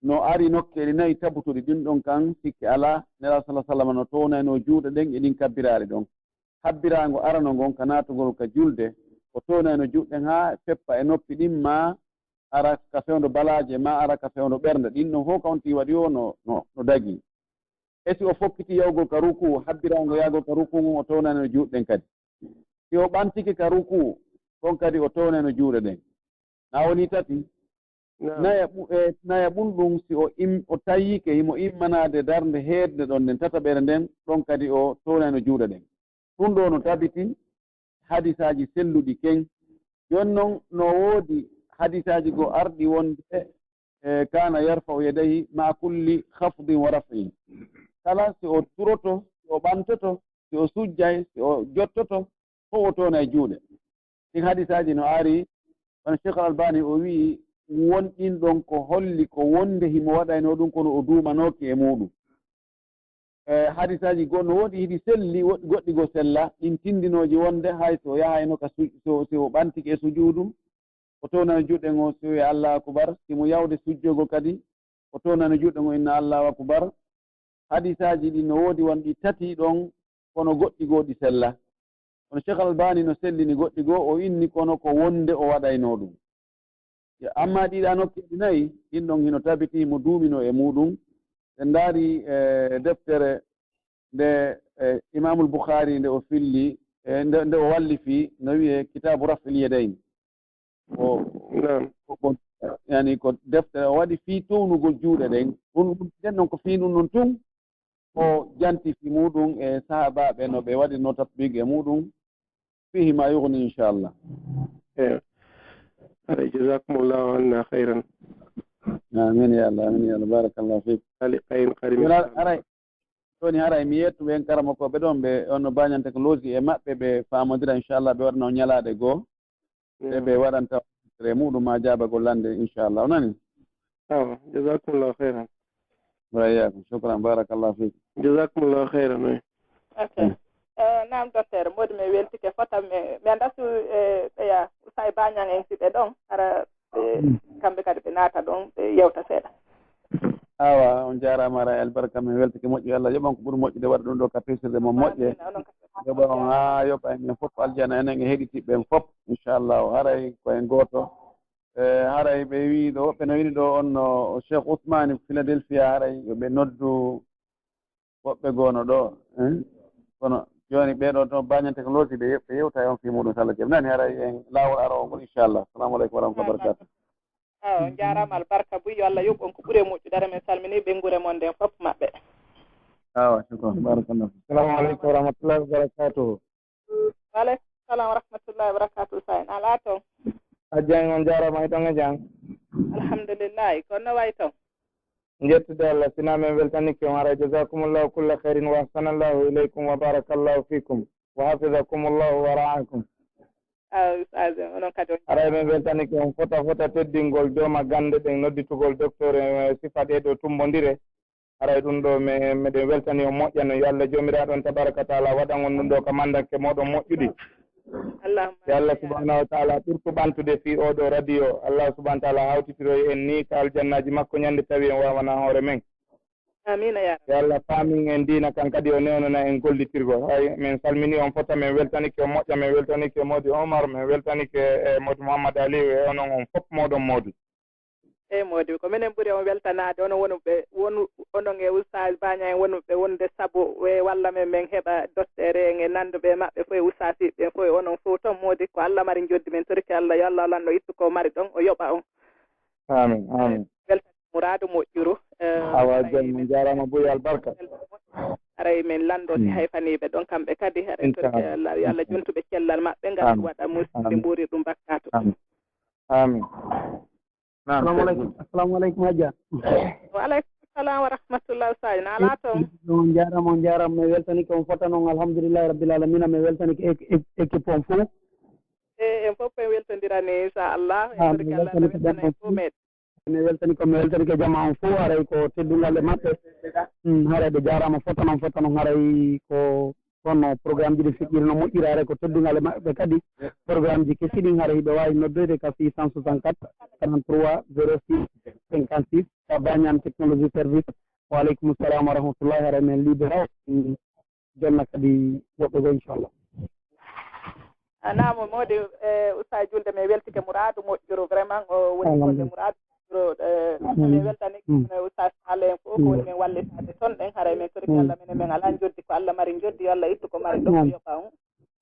no ari nokkeeli nayi tabutuɗi ɗin ɗon kan sikke alaa Nelaaɗo sala sallam no townayno juuɗe ɗen e ɗin kabbiraali ɗon. Habbiraango arano ngon ka naatugol ka julde o townayno juuɗe ɗen haa peppa e noppi ɗin maa ara ka fewndo balaaje maa ara ka fewndo ɓernde ɗin ɗon fof ka on tii waɗi o no no no dagii. E si o fokkiti yahugol ka rukuu, habbiraango yahugol ka rukuu ngon o townayno juuɗe ɗen kadi. Si o ɓantike ka rukuu, ɗon kadi o townayno juuɗe ɗen. Na woni tati? Naya ɓu- e naya ɓun ɗum si o im o tayyike himo immanaade darnde heednde ɗon nden tataɓere nden, ɗon kadi o townayno juuɗe ɗen. Ɗum ɗoo no tabiti hadisaaji selluɗi ken. Jooni non no woodi hadisaaji goo arɗi wonde e kana yarfa'u yadayhi ma'a kulli khafdin wa raf'in. Kala si o turoto, si o ɓantoto, si o sujjay, si o jottoto, fof o toona e juuɗe. Ɗin hadisaaji no ari, kono Cheikh Albani o wi'i won ɗin ɗon ko holli ko wonde himo waɗayno ɗum kono o duumanooki e muuɗum. E hadisaaji goo no woodi hiɗi selli, woɗɗi goɗɗi goo sella, ɗin tindinooji wonde hay so yahayno ka su- so si o ɓantike e sujuudu, o townano juuɗe ngo si o wi'i Allahu akubar, si mo yawde sujjogol kadi, o townano juuɗe ngo inna Allahu akubar. Hadisaaji ɗi no woodi won ɗi tati ɗon, kono goɗɗi goo ɗi sella. Kono Cheikh Albani no sellini goɗɗi goo, o inni kono ko wonde o waɗayno ɗum. Amma ɗiɗa nokkeeli nayi, ɗin ɗon hino tabiti mo duumino e muuɗum. Ɓe ndaari e deftere nde e Imamul Bukhari nde o filli, e nde, nde o wallifi, no wi'e Kitaabu Raf'il Yadayn. Ko, ko, ko, yani ko deftere o waɗi fii townugol juuɗe ɗen. Ɗum, ɗum, ɗen ɗon ko fii ɗum ɗon tun. O janti fi muɗum e sahaabaaɓe no ɓe waɗirno tatbiq e muɗum. Fihi ma yughni inchallah. Eyo. Haray jazakumullahu anna khayran. Amin ya Allah, amin ya Allah, barakallahu fik. Ali kayin karim. Haray joni haray mi yettu ɓen karamokooɓe ɗon ɓe on no bañan technologie e maɓɓe ɓe faamodira inchallah ɓe waɗano ñalaade goo. Ɓe ɓe waɗanta e muɗum ma jaabagol lande inchallah. O nani? Awa, jazakumullahu khairan. Wa iyyakum. Shukran. Barakallahu fikum. Jazakumullahu khairan. Wi. Ok. Eh, naam, docteur, modi mi weltike fota, mi, mi annda si, eh, ɓeya Usay Bañang en si ɓe ɗon, hara ɓe, kamɓe kadi ɓe naata ɗon, ɓe yewta seeɗa. Awa, on jaaraama, hara albarka, min weltike moƴƴi. Allah yoɓan ko ɓuri moƴƴude, waɗa ɗum ɗo ka peesirde mon moƴƴe. Amiin, onon kadi. Yoɓa on haa yoɓa en fof aljanna, enen e heɗitiiɓe ɓen fof, inchallahu. Haray ko en gooto. E, haray ɓe wii ɗo, woɓɓe no wini ɗo on no Cheikh Ousmane Philadelphia, haray yo ɓe noddu woɓɓe goono ɗo, eh? Kono jooni ɓee ɗo to Bañang Technologie ɓe, ɓe yewta e on fii muɗum, so Allah jaɓi. Nani, haray en laawol aroowo ngol, inchallah. Assalamu aleykum wa rahmatullahi wa barakatuh. Awa, on jaaraama albarka buy, yo Allah yoɓ on ko ɓuri e moƴƴude. Hara min salminii ɓeynguure mon nden fof maɓɓe. Awa, shukran. Barakallah. Assalamu aleykum wa rahmatullahi wa barakatuh. Wa aleykum salam wa rahmatullahi wa barakatuh. Sa en alaa toon? A jam, on jaaraama, e ɗon e jam? Alhamdulillahi, kono no wayi toon? Njettude Allah, sinaa min weltanike on, haray jazakumullahu kulla khairin wa ahsanallahu ilaykum wa barakallahu fikum wa hafizakumullahu wa ra'akum. Aw, Ustaz, onon kadi on. Haray min weltanike on fota fota teddingol jooma gannde ɗen, nodditugol docteur e sifa ɗee ɗo tumbondire. Haray ɗum ɗo me-, meɗen weltani on moƴƴa no. Yo Allah Joomiraaɗo on tabaraka taala waɗan on ɗum ɗo ka mandanke mooɗon moƴƴuɗi. Allahumma. Yo Allah subhanahu wa taala ɓurtu ɓantude fii oo ɗo radio. Allah subhanahu wa taala hawtitiroy en ni ka aljannaaji makko ñande tawi en waawanaa hoore men. Amiina, yaa Rabbi. Yo Allah faamin en diina kan kadi o newnana en gollitirgol. Hay, min salmini on fota, min weltanike on moƴƴa, min weltanike Modi Omar, min weltanike, eh, Modi Mouhammad Aliou e onon on fof mooɗon Modi. Eey, moodi ko minen ɓuri on weltanaade, onon wonuɓe, wonu-, onon e Oustaz Baña en wonuɓe wonde sabu ɓe walla men, men heɓa dotteere en e nannduɓe e maɓɓe fof e ustaasiiɓe ɓen fof e onon fof toon. Moodi ko Allah mari njoddi, men torike Allah, yo Allah lanɗo ittu ko mari ɗon, o yoɓa on. Amiin, amiin. Weltani muraadu moƴƴuru. Eh, Awa, haray jam, men jaaraama buy albarka. Haray men lanndo si Mm. hayfaniiɓe ɗon kamɓe kadi, haray torike Allah, yo Allah jontu ɓe cellal maɓɓe, ngal Amiin. waɗa musiɓɓe Amiin. mbuuri ɗum bakkaatu. Amiin. Amiin. Naam, Assalamu aleykum. Assalamu aleykum, Hajja. Wa aleykum salam wa rahmatullah, Sadio. Na alaa toon? On njaaraama, on njaaraama. Mi weltanike on fota noon, alhamdulillahi rabbil alamina. Mi weltanike ek-, ek-, équipe on fof. E, en fof en weltondirani, inchallah. Ah, en mi torike Allah, weltanike Allah weltana en fof meɗen. Mi weltani ko, mi weltanike jamaa on fof, haray ko teddungal e maɓɓe. Mm, haray ɓe jaaraama fota noon, fota noon, haray ko kono programme ji ɗi feƴƴiri no moƴƴiri, haray ko teddungal e maɓɓe kadi. Programme ji kesi ɗin haray hiɓe waawi noddoyde ka six cent soixante-quatre, quarante-trois, zéro six, cinquante-six, ka Bañan Technologie Service. Wa aleykum salam wa rahmatullahi, haray men libéré, mm, jonna kadi woɓɓe goo, inchallah. A naamo moodi, eh, Oustaz Julde, men weltike muraadu moƴƴuru, vraiment, o woni golle muraadu moƴƴuru, eh, men weltani, eh, Oustaz Sale en fof, ko woni men wallitaade toon ɗen, haray men torike Allah, minen men alaa njoddi, ko Allah mari njoddi, yo Allah ittu ko mari ɗon, o yoɓa on.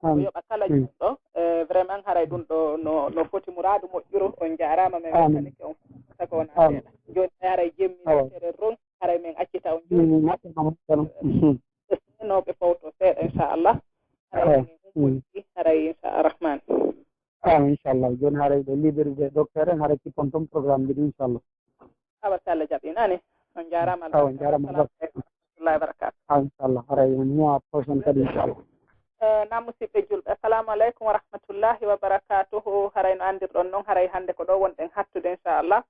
O yoɓa kala jiɗɗo. Eh, vraiment, haray ɗum ɗo no, no foti muraadu moƴƴuru. On njaaraama, men weltanike on fof, saka wonaa seeɗa. Jooni, haray jemmi tere ron, haray men accita on jooni. Moƴƴa, moƴƴa. No ɓe fawto seeɗa, inchallah. Haray, haray, inchallah, rahman. Ah, inchallah. Jooni haray ɓe libéré docteur en, haray kippon toon programme ji ɗi, inchallah. Awa, si Allah jaɓi, nani? On njaaraama. Awa, on njaaraama. Assalamu aleykum wa rahmatullahi wa barakatuh. Ah, inchallah. Haray mois prochain kadi, inchallah. Eh, na musidɓe julɓe, assalamu aleykum wa rahmatullahi wa barakatuhu. Haray no anndirɗon noon, haray hannde ko ɗo wonɗen hattude, inchallah.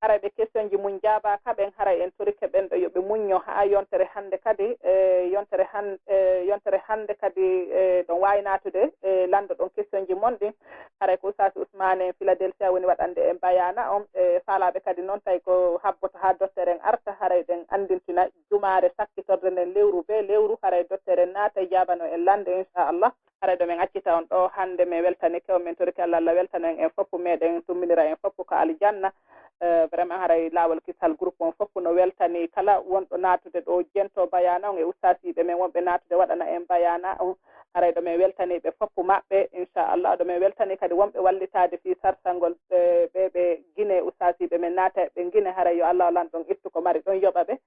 Haray ɓe question ji mum jaabaaka ɓen, haray en torike ɓen ɗo yo ɓe muñño haa yontere hannde kadi, e yontere han-, e yontere hannde kadi, e ɗon waawi naatude, e lanndo ɗon question ji mon ɗin. Haray ko Oustaz Ousmane en Philadelphia woni waɗande en bayaana on, e faalaaɓe kadi noon tawi ko habboto haa dottere en arta, haray ɗen anndintina jumaare sakkitorde nden lewru bee lewru, haray dottere en naata e jaabano en lannde, inchallah. Haray ɗo men accita on ɗo hannde, men weltanike on, men torike Allah, Allah weltana en, en fof, meɗen tumminira en fof ka aljanna. Eh, vraiment, haray laawol kisal groupe on fof no weltani kala wonɗo naatude ɗo, jento bayaana on e ustaasiiɓe men wonɓe naatude waɗana en bayaana on. Haray ɗo men weltani ɓe fof maɓɓe, inchallah. Ɗo men weltani kadi wonɓe wallitaade fii sarsangol ɓe, ɓe, ɓe Guinée, ustaasiiɓe men naata e ɓe Guinée, haray yo Allah lanɗo on ittu ko mari ɗon yoɓa ɓe.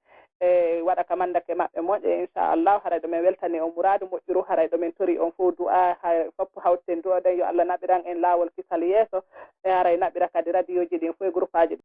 E waɗa ka mandake maɓɓe moƴƴa, inchallah. Haray ɗo men weltani on muraadu moƴƴuru, haray ɗo men tori on fof du'a, hay fof hawten du'a ɗen, yo Allah naɓiran en laawol kisal yeeso, e haray naɓira kadi radiyooji ɗin fof e groupaaji ɗin.